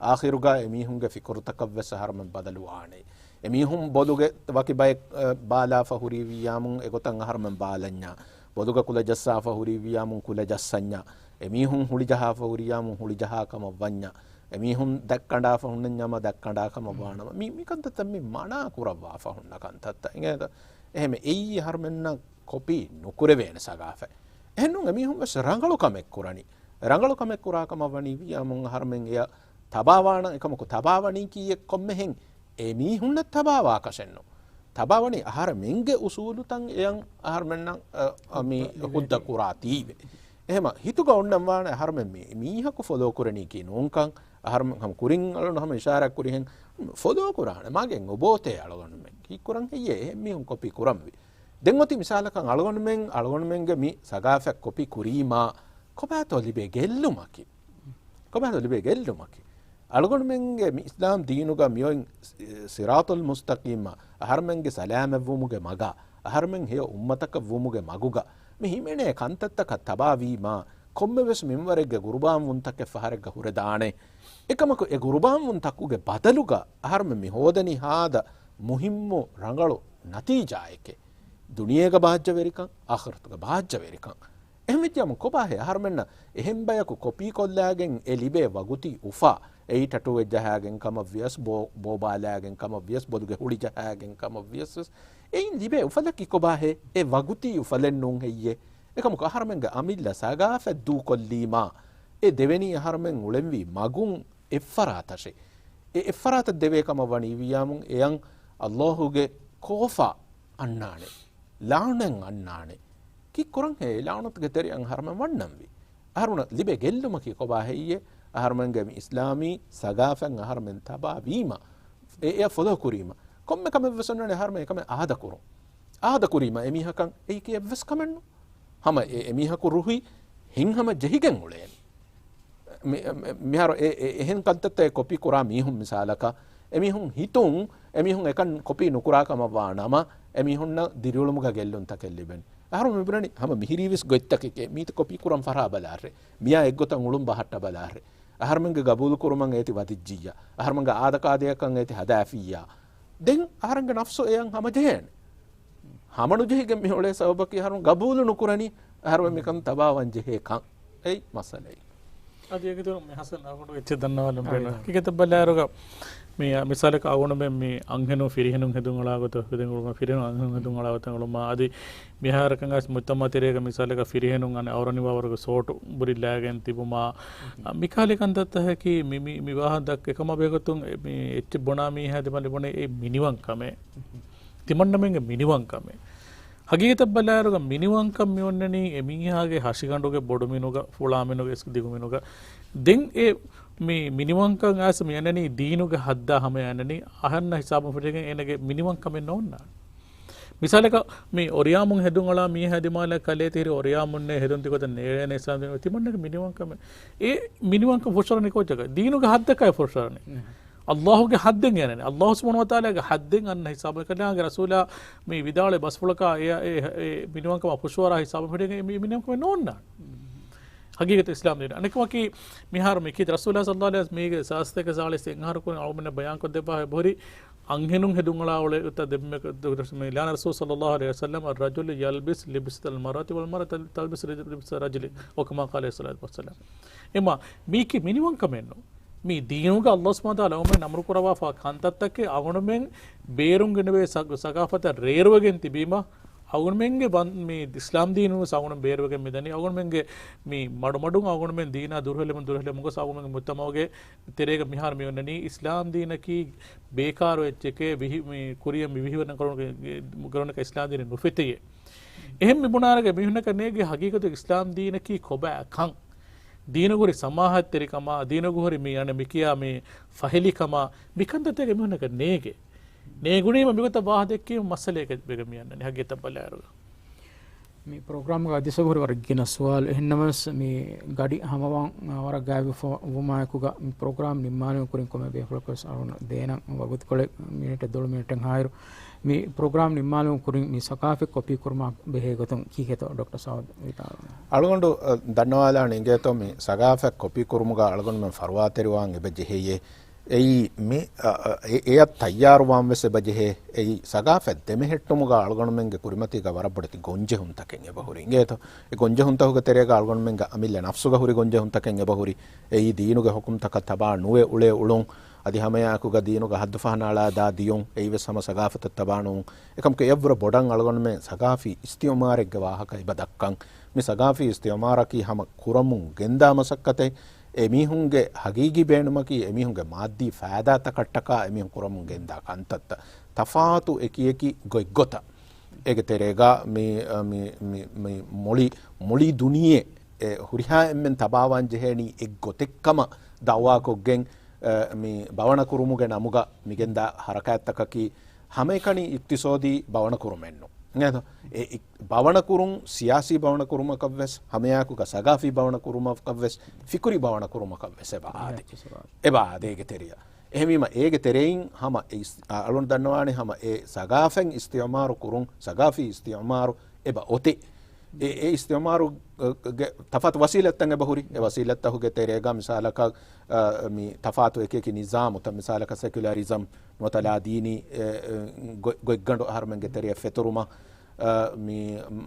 އާޚިރުގަ އެ މީހުންގެ ފިކުރުތަކަށް ވެސް އަހަރުމެން ބަދަލު ވާނެ. އެމީހުން ބޮލުގެ ވަކި ބައެއް، އަ، ބާލާފަ ހުރީ ވިއްޔާމުން އެގޮތަށް އަހަރުމެން ބާލަންޏާ. ބޮލުގަ ކުލަ ޖައްސާފަ ހުރީ ވިއްޔާމުން ކުލަ ޖައްސަންޏާ. އެމީހުން ހުޅި ޖަހާފަ ހުރިޔާމުން ހުޅި ޖަހާ ކަމަށް ވަންޏާ. އެމީހުން ދަތް ކަނޑާފަ ހުންނަންޏާމަ ދަތް ކަނޑާ ކަމަށް ވާނަމަ. މި، މި ކަންތައްތައް މި މަނާ ކުރައްވާފަ ހުންނަ ކަންތައްތައް. އިނގޭތަ؟ އެހެން އެއީ އަހަރުމެންނަށް ކޮޕީ ނުކުރެވޭނެ ސަގާފަތް. އެހެންނޫން އެމީހުން ވެސް ރަނގަޅު ކަމެއް ކުރަނީ. ރަނގަޅު ކަމެއް ކުރާ ކަމަށް ވަނީ ވިއްޔާމުން އަހަރުމެން އެޔަށް ތަބާވާނަން. އެކަމަކު ތަބާވަނީކީއެއް ކޮންމެހެން އެމީހުންނަށް ތަބާވާކަށެއްނު. ތަބާވަނީ އަހަރެމެންގެ އުސޫލުތައް އެޔަށް އަހަރުމެންނަށް، އަ، އަ، މި ހުއްދަ ކުރާތީވެ. އެހެމަ ހިތުގަ އޮންނަން ވާނެ އަހަރުމެން މި، މީހަކު ފޮލޯ ކުރަނީކީ ނޫންކަން. އަހަރުމެން ހަމަ ކުރިން އަޅުން ހަމަ އިޝާރާތް ކުރިހެން ފޮލޯ ކުރާނެ. މާގެން އޮބޯތޭ އަޅުގަނޑުމެން ކީއްކުރަން ހެއްޔޭ އެހެން މީހުން ކޮޕީ ކުރަންވީ. ދެން އޮތީ މިސާލަކަށް އަޅުގަނޑުމެން، އަޅުގަނޑުމެންގެ މި ސަގާފަތް ކޮޕީ ކުރީމާ ކޮބާތޯ ލިބޭ ގެއްލުމަކީ؟ ކޮބާތޯ ލިބޭ ގެއްލުމަކީ؟ އަޅުގަނޑުމެންގެ މި އިސްލާމް ދީނުގަ މިއޮތް ސިރާޠުލް މުސްތަޤީމަށް އަހަރުމެންގެ ސަލާމަތްވުމުގެ މަގަށް، އަހަރުމެން ހެޔޮ އުއްމަތަކަށް ވުމުގެ މަގުގަ މި ހިމެނޭ ކަންތައްތަކަށް ތަބާވީމާ، ކޮންމެވެސް މިންވަރެއްގެ ގުރުބާންވުންތަކެއް ފަހަރެއްގަ ހުރެދާނެ. އެކަމަކު އެ ގުރުބާންވުންތަކުގެ ބަދަލުގަ އަހަރުމެން މި ހޯދަނީ ހާދަ މުހިއްމު ރަނގަޅު ނަތީޖާއެކޭ. ދުނިޔޭގަ ބާއްޖަވެރިކަން، އާޚިރަތުގަ ބާއްޖަވެރިކަން. އެހެންވެއްޖާމު ކޮބާހޭ އަހަރުމެންނަށް އެހެން ބަޔަކު ކޮޕީ ކޮށްލާގެން އެ ލިބޭ ވަގުތީ އުފާ، އެއީ ޓެޓޫއެއް ޖަހާގެން ކަމަށްވިޔަސް، ބޯ، ބޯ ބާލާގެން ކަމަށްވިޔަސް، ބޮލުގެ ހުޅި ޖަހާގެން ކަމަށްވިޔަސް ވެސް، އެއިން ލިބޭ އުފަލަކީ ކޮބާހޭ؟ އެ ވަގުތީ އުފަލެއް ނޫން ހެއްޔޭ؟ އެކަމަކު އަހަރުމެންގެ އަމިއްލަ ސަގާފަތް ދޫކޮށްލީމާ، އެ ދެވެނީ އަހަރުމެން އުޅެންވީ މަގުން އެއްފަރާތަށޭ. އެ އެއްފަރާތަށް ދެވޭ ކަމަށް ވަނީ ވިއްޔާމުން އެޔަން އައްލާހުގެ ކޯފާ އަންނާނެ. ލާނަތް އަންނާނެ. ކީއްކުރަންހޭ؟ ލާނަތުގެ ތެރެއަށް އަހަރުމެން ވަންނަންވީ. އަހަރުމެންނަށް ލިބޭ ގެއްލުމަކީ ކޮބާ ހެއްޔޭ؟ އަހަރުމެންގެ މި އިސްލާމީ ސަގާފަތް އަހަރުމެން ތަބާވީމަ، އެ، އެއަށް ފޮލޯ ކުރީމަ، ކޮންމެ ކަމެއް ވެސް އޮންނާނެ އަހަރުމެން އެކަމެއް އާދަ ކުރުން. އާދަ ކުރީމަ އެމީހަކަށް އެއީކީ އެއްވެސް ކަމެއްނު. ހަމަ އެ، އެމީހަކު ރުހި ހިތްހަމަ ޖެހިގެން އުޅޭނެ. މި، މި، މިހާރު އެ، އެ، އެހެން ކަންތައްތައް އެ ކޮޕީ ކުރާ މީހުން މިސާލަކަށް، އެމީހުން ހިތުން، އެމީހުން އެކަން ކޮޕީ ނުކުރާ ކަމަށް ވާ ނަމަ، އެމީހުންނަށް ދިރިއުޅުމުގަ ގެއްލުންތަކެއް ލިބެން. އަހަރު މިބުނަނީ ހަމަ މިހިރީވެސް ގޮތްތަކެކޭ، މީތި ކޮޕީ ކުރަން ފަށާ ބަލާށޭ. މިޔާ އެއްގޮތަށް އުޅުން ބަހައްޓަ ބަލާށޭ. އަހަރުމެންގެ ގަބޫލު ކުރުމަށް އޭތި ވަދެއްޖިއްޔާ. އަހަރުމެންގެ އާދަކާދަޔަކަށް އޭތި ހަދާފިއްޔާ. ދެން އަހަރެންގެ ނަފްސު އެޔަށް ހަމަޖެހޭނެ. ހަމަނުޖެހިގެން މި އުޅޭ ސަބަބަކީ އަހަރުން ގަބޫލު ނުކުރަނީ އަހަރުމެން މިކަން ތަބާވާން ޖެހޭ ކަން. އެއީ މައްސަލައެއް. އަދި އޭގެ ދުރު މި ހަސަން އަޅުގަނޑު އެއްޗެއް ދަންނަވާލަން ބޭނުން. ހަގީގަތަށް ބަލާއިރުގަ މި މިސާލަކަށް އަޅުގަނޑުމެން މި އަންހެނުން ފިރިހެނުން ހެދުން އަޅާގޮތަށް ހެދުން އުޅުމާ، ފިރިހެނުން އަންހެނުން ހެދުން އަޅާގޮތަށް އުޅުމާ، އަދި މިހާރަކަށް އައިސް މުޖްތަމަޢު ތެރޭގަ މިސާލަކަށް ފިރިހެނުން އަނެއް އައުރަ ނިވާވަރުގެ ސޯޓު ބުރި ލާގެން ތިބުމާ، މިކަހަލަ ކަންތައްތަކަކީ މި، މި، މި ވާހަކަ ދައްކަ އެކަމާ ބެހޭގޮތުން އެ، މި އެއްޗެއް ބުނާ މީހާ ދިމާލު ބުނޭ އެ މިނިވަންކަމެއް. ތިމަންނަމެންގެ މިނިވަންކަމެއް. ހަގީގަތަށް ބަލާއިރުގަ މިނިވަންކަން މިއޮންނަނީ އެ މީހާގެ ހަށިގަނޑުގެ ބޮޑުމިނުގަ، ފުޅާމިނުގަ، އިސް ދިގުމިނުގަ. ދެން އެ މި މިނިވަންކަން އައިސް މި އަންނަނީ ދީނުގެ ހައްދާ ހަމަޔަށް އަންނަނީ އަހަންނަށް ހިސާބުން ފެށިގެން އޭނަގެ މިނިވަންކަމެއް ނޯންނާނެ. މިސާލަކަށް މި އޮރިޔާމުން ހެދުން އަޅާ މީހާ ދިމާލަށް ކަލޭ ތިހިރި އޮރިޔާމުންނޭ ހެދުން ތިގޮތަށް ނޭޅޭނެ އިސްލާމް ދީނު ތިމަންނަގެ މިނިވަންކަމެއް. އެ މިނިވަންކަން ފުށުއަރަނީ ކޯއްޗަކަށް؟ ދީނުގެ ހައްދަކާއި ފުށުއަރަނީ. އައްލާހުގެ ހައްދެއް އޭނަނެ. އައްލާހު ސުބްޙާނަހު ވަތަޢާލާގެ ހައްދެއް އަންނަ ހިސާބުން ކަލާނގެ ރަސޫލާ މި ވިދާޅުވެ ބަސްފުޅަކާ އެ، އެ، އެ މިނިވަންކަމާ ފުށުއަރާ ހިސާބުން ފެށިގެން އެ މި، މިނިވަންކަމެއް ނޯންނާނެ. ހަގީގަތު އިސްލާމް ދީން. އަނެކަމަކީ މިހާރު މި ކީ ރަސޫލާ ޞައްލައްލާހު ޢަލައިހި ވަސައްލަމް މީގެ ސާސްތޭކަ ސާޅީސް އެއްއަހަރު ކުރިން އަޅުގަނޑުމެންނަށް ބަޔާންކޮށްދެއްވާ ބުހުރި އަންހެނުން ހެދުން އަޅާ އުޅޭ ގޮތަށް ދެންމެ ލާނަ ރަސޫލު ޞައްލައްލާހު ޢަލައިހި ވަސައްލަމް، الرجل يلبس لبسة المرأة والمرأة تلبس لبسة الرجل، أو كما قال عليه الصلاة والسلام. އެމާ، މީކީ މިނިވަންކަމެއްނު. މީ ދީނުގަ އައްލާހު ސުބްޙާނަހު ވަތަޢާލާ އަޅުގަނޑުމެން އަމުރު ކުރައްވާފަ ކަންތައްތަކެއް އަޅުގަނޑުމެން ބޭރުން ގެނެވޭ ސަ-، ސަގާފަތަށް ރޭރުވެގެން ތިބީމަ، އަޅުގަނޑުމެންގެ ވަން-، މި އިސްލާމް ދީނު ވެސް އަޅުގަނޑުމެން ބޭރުވެގެން މިދަނީ. އަޅުގަނޑުމެންގެ މި މަޑުމަޑުން އަޅުގަނޑުމެން ދީނާ ދުރުހެލެމުން ދުރުހެލެމުން ގޮސް އަޅުގަނޑުމެންގެ މުޖްތަމަޢުގެ ތެރޭގަ މިހާރު މި އޮންނަނީ އިސްލާމް ދީނަކީ ބޭކާރު އެއްޗެކޭ، ވިހި-، މި ކުރިޔަށް މި ވިހިވަނަ ގަރުނަކަ-، ގަރުނަކަށް އިސްލާމް ދީނެއް ނުފެތިއޭ. އެހެން މި ބުނާރަގަ މީހުންނަކަށް ނޭގެ ހަގީގަތު އިސްލާމް ދީނަކީ ކޮބާ ކަން. ދީނުގަ ހުރި ސަމާހަތްތެރިކަމާ، ދީނުގަ ހުރި މި އަނެއް މިކިޔާ މި ފަހެލިކަމާ، މިކަންތައްތަކެއް މީހުންނަކަށް ނޭގެ. ނޭގުނީމަ މިގޮތަށް ވާހަކަ ދެއްކީމަ މައްސަލައެއް ވެގެން މި އަންނަނީ ހަގީގަތަށް ބަލާއިރުގަ. މި ޕްރޮގްރާމްގަ އަދި ސަބުރު ވަރަށް ގިނަ ސުވާލު. އެހެންނަމަވެސް މި ގަޑި ހަމަވާން ވަރަށް ގާތްވެފަ ވުމާއެކުގަ މި ޕްރޮގްރާމް ނިންމާލުމުގެ ކުރިން ކޮންމެ ބޭފުޅަކަށް ވެސް އަޅުގަނޑު ދޭނަން ވަގުތުކޮޅެއް މިނެޓެއް ދޮޅު މިނެޓެއްހާއިރު، މި ޕްރޮގްރާމް ނިންމާލުމުގެ ކުރިން މި ސަގާފަތް ކޮޕީ ކުރުމާ ބެހޭ ގޮތުން ކީކޭތޯ ޑޮކްޓަރ ސަޢުދު ވިދާޅުވީ؟ އަޅުގަނޑު، އަ، ދަންނަވާލާން އިނގޭތޯ މި ސަގާފަތް ކޮޕީ ކުރުމުގަ އަޅުގަނޑުމެން ފަރުވާތެރިވާން އެބަ ޖެހެޔޭ. އެއީ މި، އަ، އަ، އެ، އެއަށް ތައްޔާރުވާން ވެސް އެބަ ޖެހޭ. އެއީ ސަގާފަތް ދެމެހެއްޓުމުގަ އަޅުގަނޑުމެންގެ ކުރިމަތީގަ ވަރަށް ބޮޑެތި ގޮންޖެހުންތަކެއް އެބަ ހުރި. އިނގޭތޯ؟ އެ ގޮންޖެހުންތަކުގެ ތެރޭގަ އަޅުގަނޑުމެންގެ އަމިއްލަ ނަފްސުގަ ހުރި ގޮންޖެހުންތަކެއް އެބަ ހުރި. އެއީ ދީނުގެ ހުކުމްތަކަށް ތަބާ ނުވެ އުޅޭ އުޅުން. އަދި ހަމައެއާއެކުގަ ދީނުގަ ހައްދު ފަހަނަ އަޅާ ދާ ދިޔުން. އެއީ ވެސް ހަމަ ސަގާފަތަށް ތަބާ ނުވުން. އެކަމަކު އެއަށްވުރެ ބޮޑަށް އަޅުގަނޑުމެން ސަގާފީ އިސްތިޢުމާރެއްގެ ވާހަކަ އެބަ ދައްކަން. މި ސަގާފީ އިސްތިޢުމާރަކީ ހަމަ ކުރަމުން ގެންދާ މަސައްކަތެއް. އެމީހުންގެ ހަގީގީ ބޭނުމަކީ އެމީހުންގެ މާއްދީ ފައިދާތަކަށްޓަކާ އެމީހުން ކުރަމުން ގެންދާ ކަންތައްތައް. ތަފާތު އެކިއެކި ގޮތްގޮތަށް. އޭގެ ތެރޭގަ މި، މި، މި، މި މުޅި، މުޅި ދުނިޔެ އެ ހުރިހާ އެންމެން ތަބާވާން ޖެހޭނީ އެއްގޮތެއްކަމަށް ދައުވާކޮށްގެން، އެ، މި ބަވަނަ ކުރުމުގެ ނަމުގަ މިގެންދާ ހަރަކާތްތަކަކީ ހަމައެކަނި އިޤްތިޞާދީ ބަވަނަ ކުރުމެއްނު. އެ، އެ، ބަވަނަ ކުރުން، ސިޔާސީ ބަވަނަ ކުރުމަކަށްވެސް، ހަމައެއާއެކުގަ ސަގާފީ ބަވަނަ ކުރުމަކަށްވެސް، ފިކުރީ ބަވަނަ ކުރުމަކަށްވެސް އެބަ އާދޭ. އެބަ އާދޭ އޭގެ ތެރެއަށް. އެހެންވީމަ އޭގެ ތެރެއިން ހަމަ އެ އިސް-، އަ-، އަޅުން ދަންނަވާނެ ހަމަ އެ ސަގާފަތް އިސްތިޢުމާރު ކުރުން، ސަގާފީ އިސްތިޢުމާރު އެބަ އޮތޭ. އެ، އެ އިސްތިޢުމާރު، އަ، ގެ ތަފާތު ވަސީލަތްތައް އެބަ ހުރި. އެ ވަސީލަތްތަކުގެ ތެރޭގަ މިސާލަކަށް، އަ، މި ތަފާތު އެކިއެކި ނިޒާމުތައް، މިސާލަކަށް ސެކިއުލަރިޒަމް ނުވަތަ ލާދީނީ، އެ، އެ، ގޮ-، ގޮތްގަނޑު އަހަރުމެންގެ ތެރެއަށް ފެތުރުމަށް، އަ، މި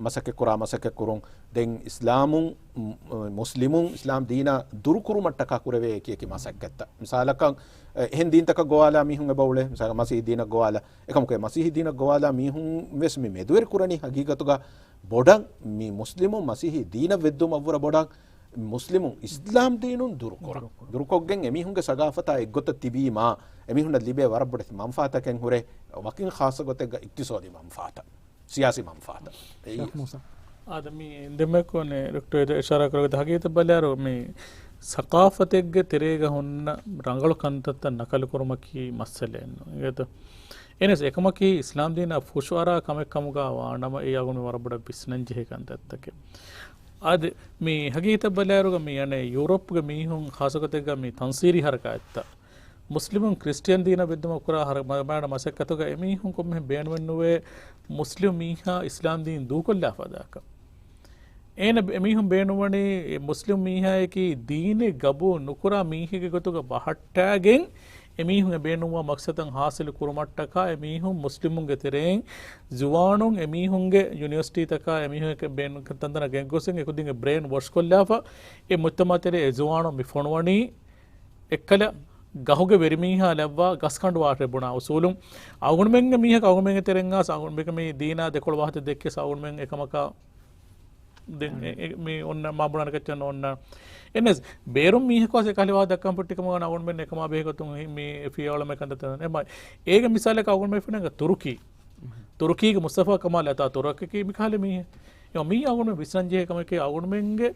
މަސައްކަތްކުރާ މަސައްކަތްކުރުން. ދެން އިސްލާމުން، މު-، މުސްލިމުން އިސްލާމް ދީނާ ދުރުކުރުމަށްޓަކާ ކުރެވޭ އެކިއެކި މަސައްކަތްތައް. މިސާލަކަށް، އެ، އެހެން ދީންތަކަށް ގޮވާލާ މީހުން އެބަ އުޅޭ. މިސާލަކަށް މަސީޙީ ދީނަށް ގޮވާލާ. އެކަމަކު އެ މަސީޙީ ދީނަށް ގޮވާލާ މީހުން ވެސް މި މެދުވެރި ކުރަނީ ހަގީގަތުގަ ބޮޑަށް މި މުސްލިމުން މަސީޙީ ދީނަށް ވެއްދުމަށްވުރެ ބޮޑަށް މުސްލިމުން އިސްލާމް ދީނުން ދުރުކުރަން. ދުރުކުރަން. ދުރުކޮށްގެން އެމީހުންގެ ސަގާފަތާ އެއްގޮތަށް ތިބީމާ، އެމީހުންނަށް ލިބޭ ވަރަށް ބޮޑެތި މަންފާތަކެއް ހުރޭ، ވަކިން ޚާއްޞަ ގޮތެއްގަ އިޤްތިޞާދީ މަންފާތައް، ސިޔާސީ މަންފާތައް. އެއީ ޝޭޚް މޫސާ. އާދެ، މި ދެންމެ ކޮނެ ޑޮކްޓަރ އެ އިޝާރާ ކުރެއްވި ހަގީގަތަށް ބަލާއިރު، މި ސަޤާފަތެއްގެ ތެރޭގަ ހުންނަ ރަނގަޅު ކަންތައްތައް ނަކަލު ކުރުމަކީ މައްސަލައެއްނު. އިނގޭތޯ؟ އެހެނަސް އެކަމަކީ އިސްލާމް ދީނާ ފުށުއަރާ ކަމެއް ކަމުގަ ވާނަމަ، އެއީ އަޅުގަނޑު ވަރަށް ބޮޑަށް ވިސްނަން ޖެހޭ ކަންތައްތަކެއް. އާދެ، މި ހަގީގަތަށް ބަލާއިރުގަ މި އަނެއް ޔޫރަޕްގެ މީހުން ޚާއްޞަގޮތެއްގަ މި ތަންސީރީ ހަރަކާތްތައް، މުސްލިމުން ކްރިސްޓިއަން ދީނަށް ވެއްދުމަށް ކުރާ ހަރަ-، މަ-، މާނަ މަސައްކަތުގަ އެމީހުން ކޮންމެހެން ބޭނުމެއް ނުވޭ މުސްލިމް މީހާ އިސްލާމް ދީން ދޫކޮށްލާ ފަދައަކަށް. އޭނަ ބެ-، އެމީހުން ބޭނުންވަނީ އެ މުސްލިމް މީހާޔަކީ ދީނެއް ގަބޫލު ނުކުރާ މީހެއްގެ ގޮތުގަ ބަހައްޓާގެން އެމީހުން އެ ބޭނުންވާ މަޤްޞަދަށް ޙާޞިލު ކުރުމަށްޓަކާ އެމީހުން މުސްލިމުންގެ ތެރެއިން ޒުވާނުން އެމީހުންގެ ޔުނިވަރސިޓީތަކާ އެމީހުން ބޭނުން ތަންތަނަށް ގެންގޮސް އެކުދިން ބްރޭން ވޮޝް ކޮށްލާފަ އެ މުޖްތަމަޢު ތެރޭ އެ ޒުވާނުން މި ފޮނުވަނީ އެއްކަލަ ގަހުގެ ވެރިމީހާ ލައްވާ ގަސްކަނޑުވާށޭ ބުނާ އުސޫލުން. އަޅުގަނޑުމެންގެ މީހަކު އަޅުގަނޑުމެންގެ ތެރެއިން އައިސް އަޅުގަނޑުމެން މީ ދީނާ ދެކޮޅު ވާހަކަ ދެއްކިޔަސް އަޅުގަނޑުމެން އެކަމަކާ ދެން އެ-، އެ-، މި އޮންނަ މާ ބުނާނެ ކައްޗަށް ނޯންނަ. އެންނަސް ބޭރުން މީހަކު އަސް އެކަހަލަ ވާހަކަ ދައްކަން ފުއްޓި ކަމަށް ވާނަ އަޅުގަނޑުމެން އެކަމާ ބެހޭ ގޮތުން ހި-، މި ފިޔަވަޅުމެ ކަންތައް ތަން. އެ މަ-، އޭގެ މިސާލަކަށް އަޅުގަނޑުމެން ފެނޭ ތުރުކީ. ތުރުކީގެ މުސްތަފާ ކަމާލް އަތާ ތުރަކަކީ މި ކަހަލަ މީހެއް. އެ މީ އަޅުގަނޑުމެން ވިސްނަން ޖެހޭ ކަމެކޭ އަޅުގަނޑުމެންގެ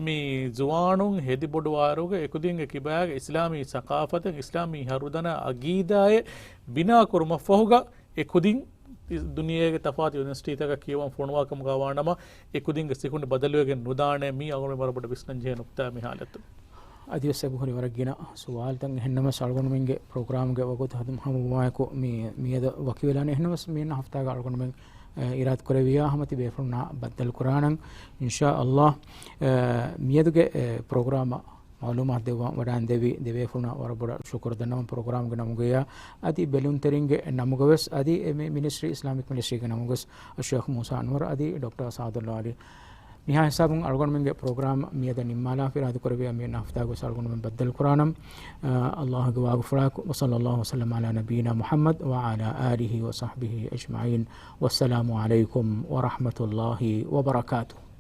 މި ޒުވާނުން ހެދި ބޮޑުވާއިރުގަ އެކުދިންގެ ކިބާގެ އިސްލާމީ ސަޤާފަތެއް، އިސްލާމީ ހަރުދަނާ އަގީދާއެއް ބިނާ ކުރުމަށްފަހުގަ އެކުދިން ދުނިޔޭގެ ތަފާތު ޔުނިވަރސިޓީތަކަށް ކިޔަވަން ފޮނުވާ ކަމުގަ ވާނަމަ، އެކުދިންގެ ސިކުނޑި ބަދަލުވެގެން ނުދާނެ. މީ އަޅުގަނޑުމެން ވަރަށް ބޮޑަށް ވިސްނަން ޖެހޭ ނުކްތާ މި ހާލަތު. އަދިވެސް އެބަހުރި ވަރަށް ގިނަ ސުވާލުތައް. އެހެންނަމަސް އަޅުގަނޑުމެންގެ ޕްރޮގްރާމްގެ ވަގުތު ހަދުން ހަމަވުމާއެކު މި-، މިއަދަ ވަކިވެލާނެ. އެހެންނަމަސް މިއަންނަ ހަފްތާގަ އަޅުގަނޑުމެން، އެ، އިރާދަކުރެއްވިޔާ ހަމަ ތިބޭފުޅުންނާ ބައްދަލުކުރާނަން. އިންޝާﷲ، އެ، މިއަދުގެ، އެ، ޕްރޮގްރާމަށް މަޢުލޫމާތު ދެއްވަން ވަޑައިން ދެއްވި ދެބޭފުޅުންނަށް ވަރަށް ބޮޑަށް ޝުކުރު ދަންނަވަން. ޕްރޮގްރާމްގެ ނަމުގަޔާ އަދި ބެލުންތެރިންގެ ނަމުގަވެސް އަދި އެ މި-، މިނިސްޓްރީ، އިސްލާމިކް މިނިސްޓްރީގެ ނަމުގަވެސް އައްޝޭޚް މޫސާ އަންވަރު އަދި ޑޮކްޓަރ ސާދުﷲ ޢަލީ. މިހާ ހިސާބުން އަޅުގަނޑުމެންގެ ޕްރޮގްރާމް މިއަދަށް ނިންމާލާފަ އިރާދަކުރެއްވިޔާ މިއަންނަ ހަފްތާގަވެސް އަޅުގަނޑުމެން ބައްދަލުކުރާނަން. އަ، ﷲގެ ވާގުފުޅާއެކު، وصلى الله وسلم على نبينا محمد وعلى آله وصحبه أجمعين. والسلام عليكم ورحمة الله وبركاته.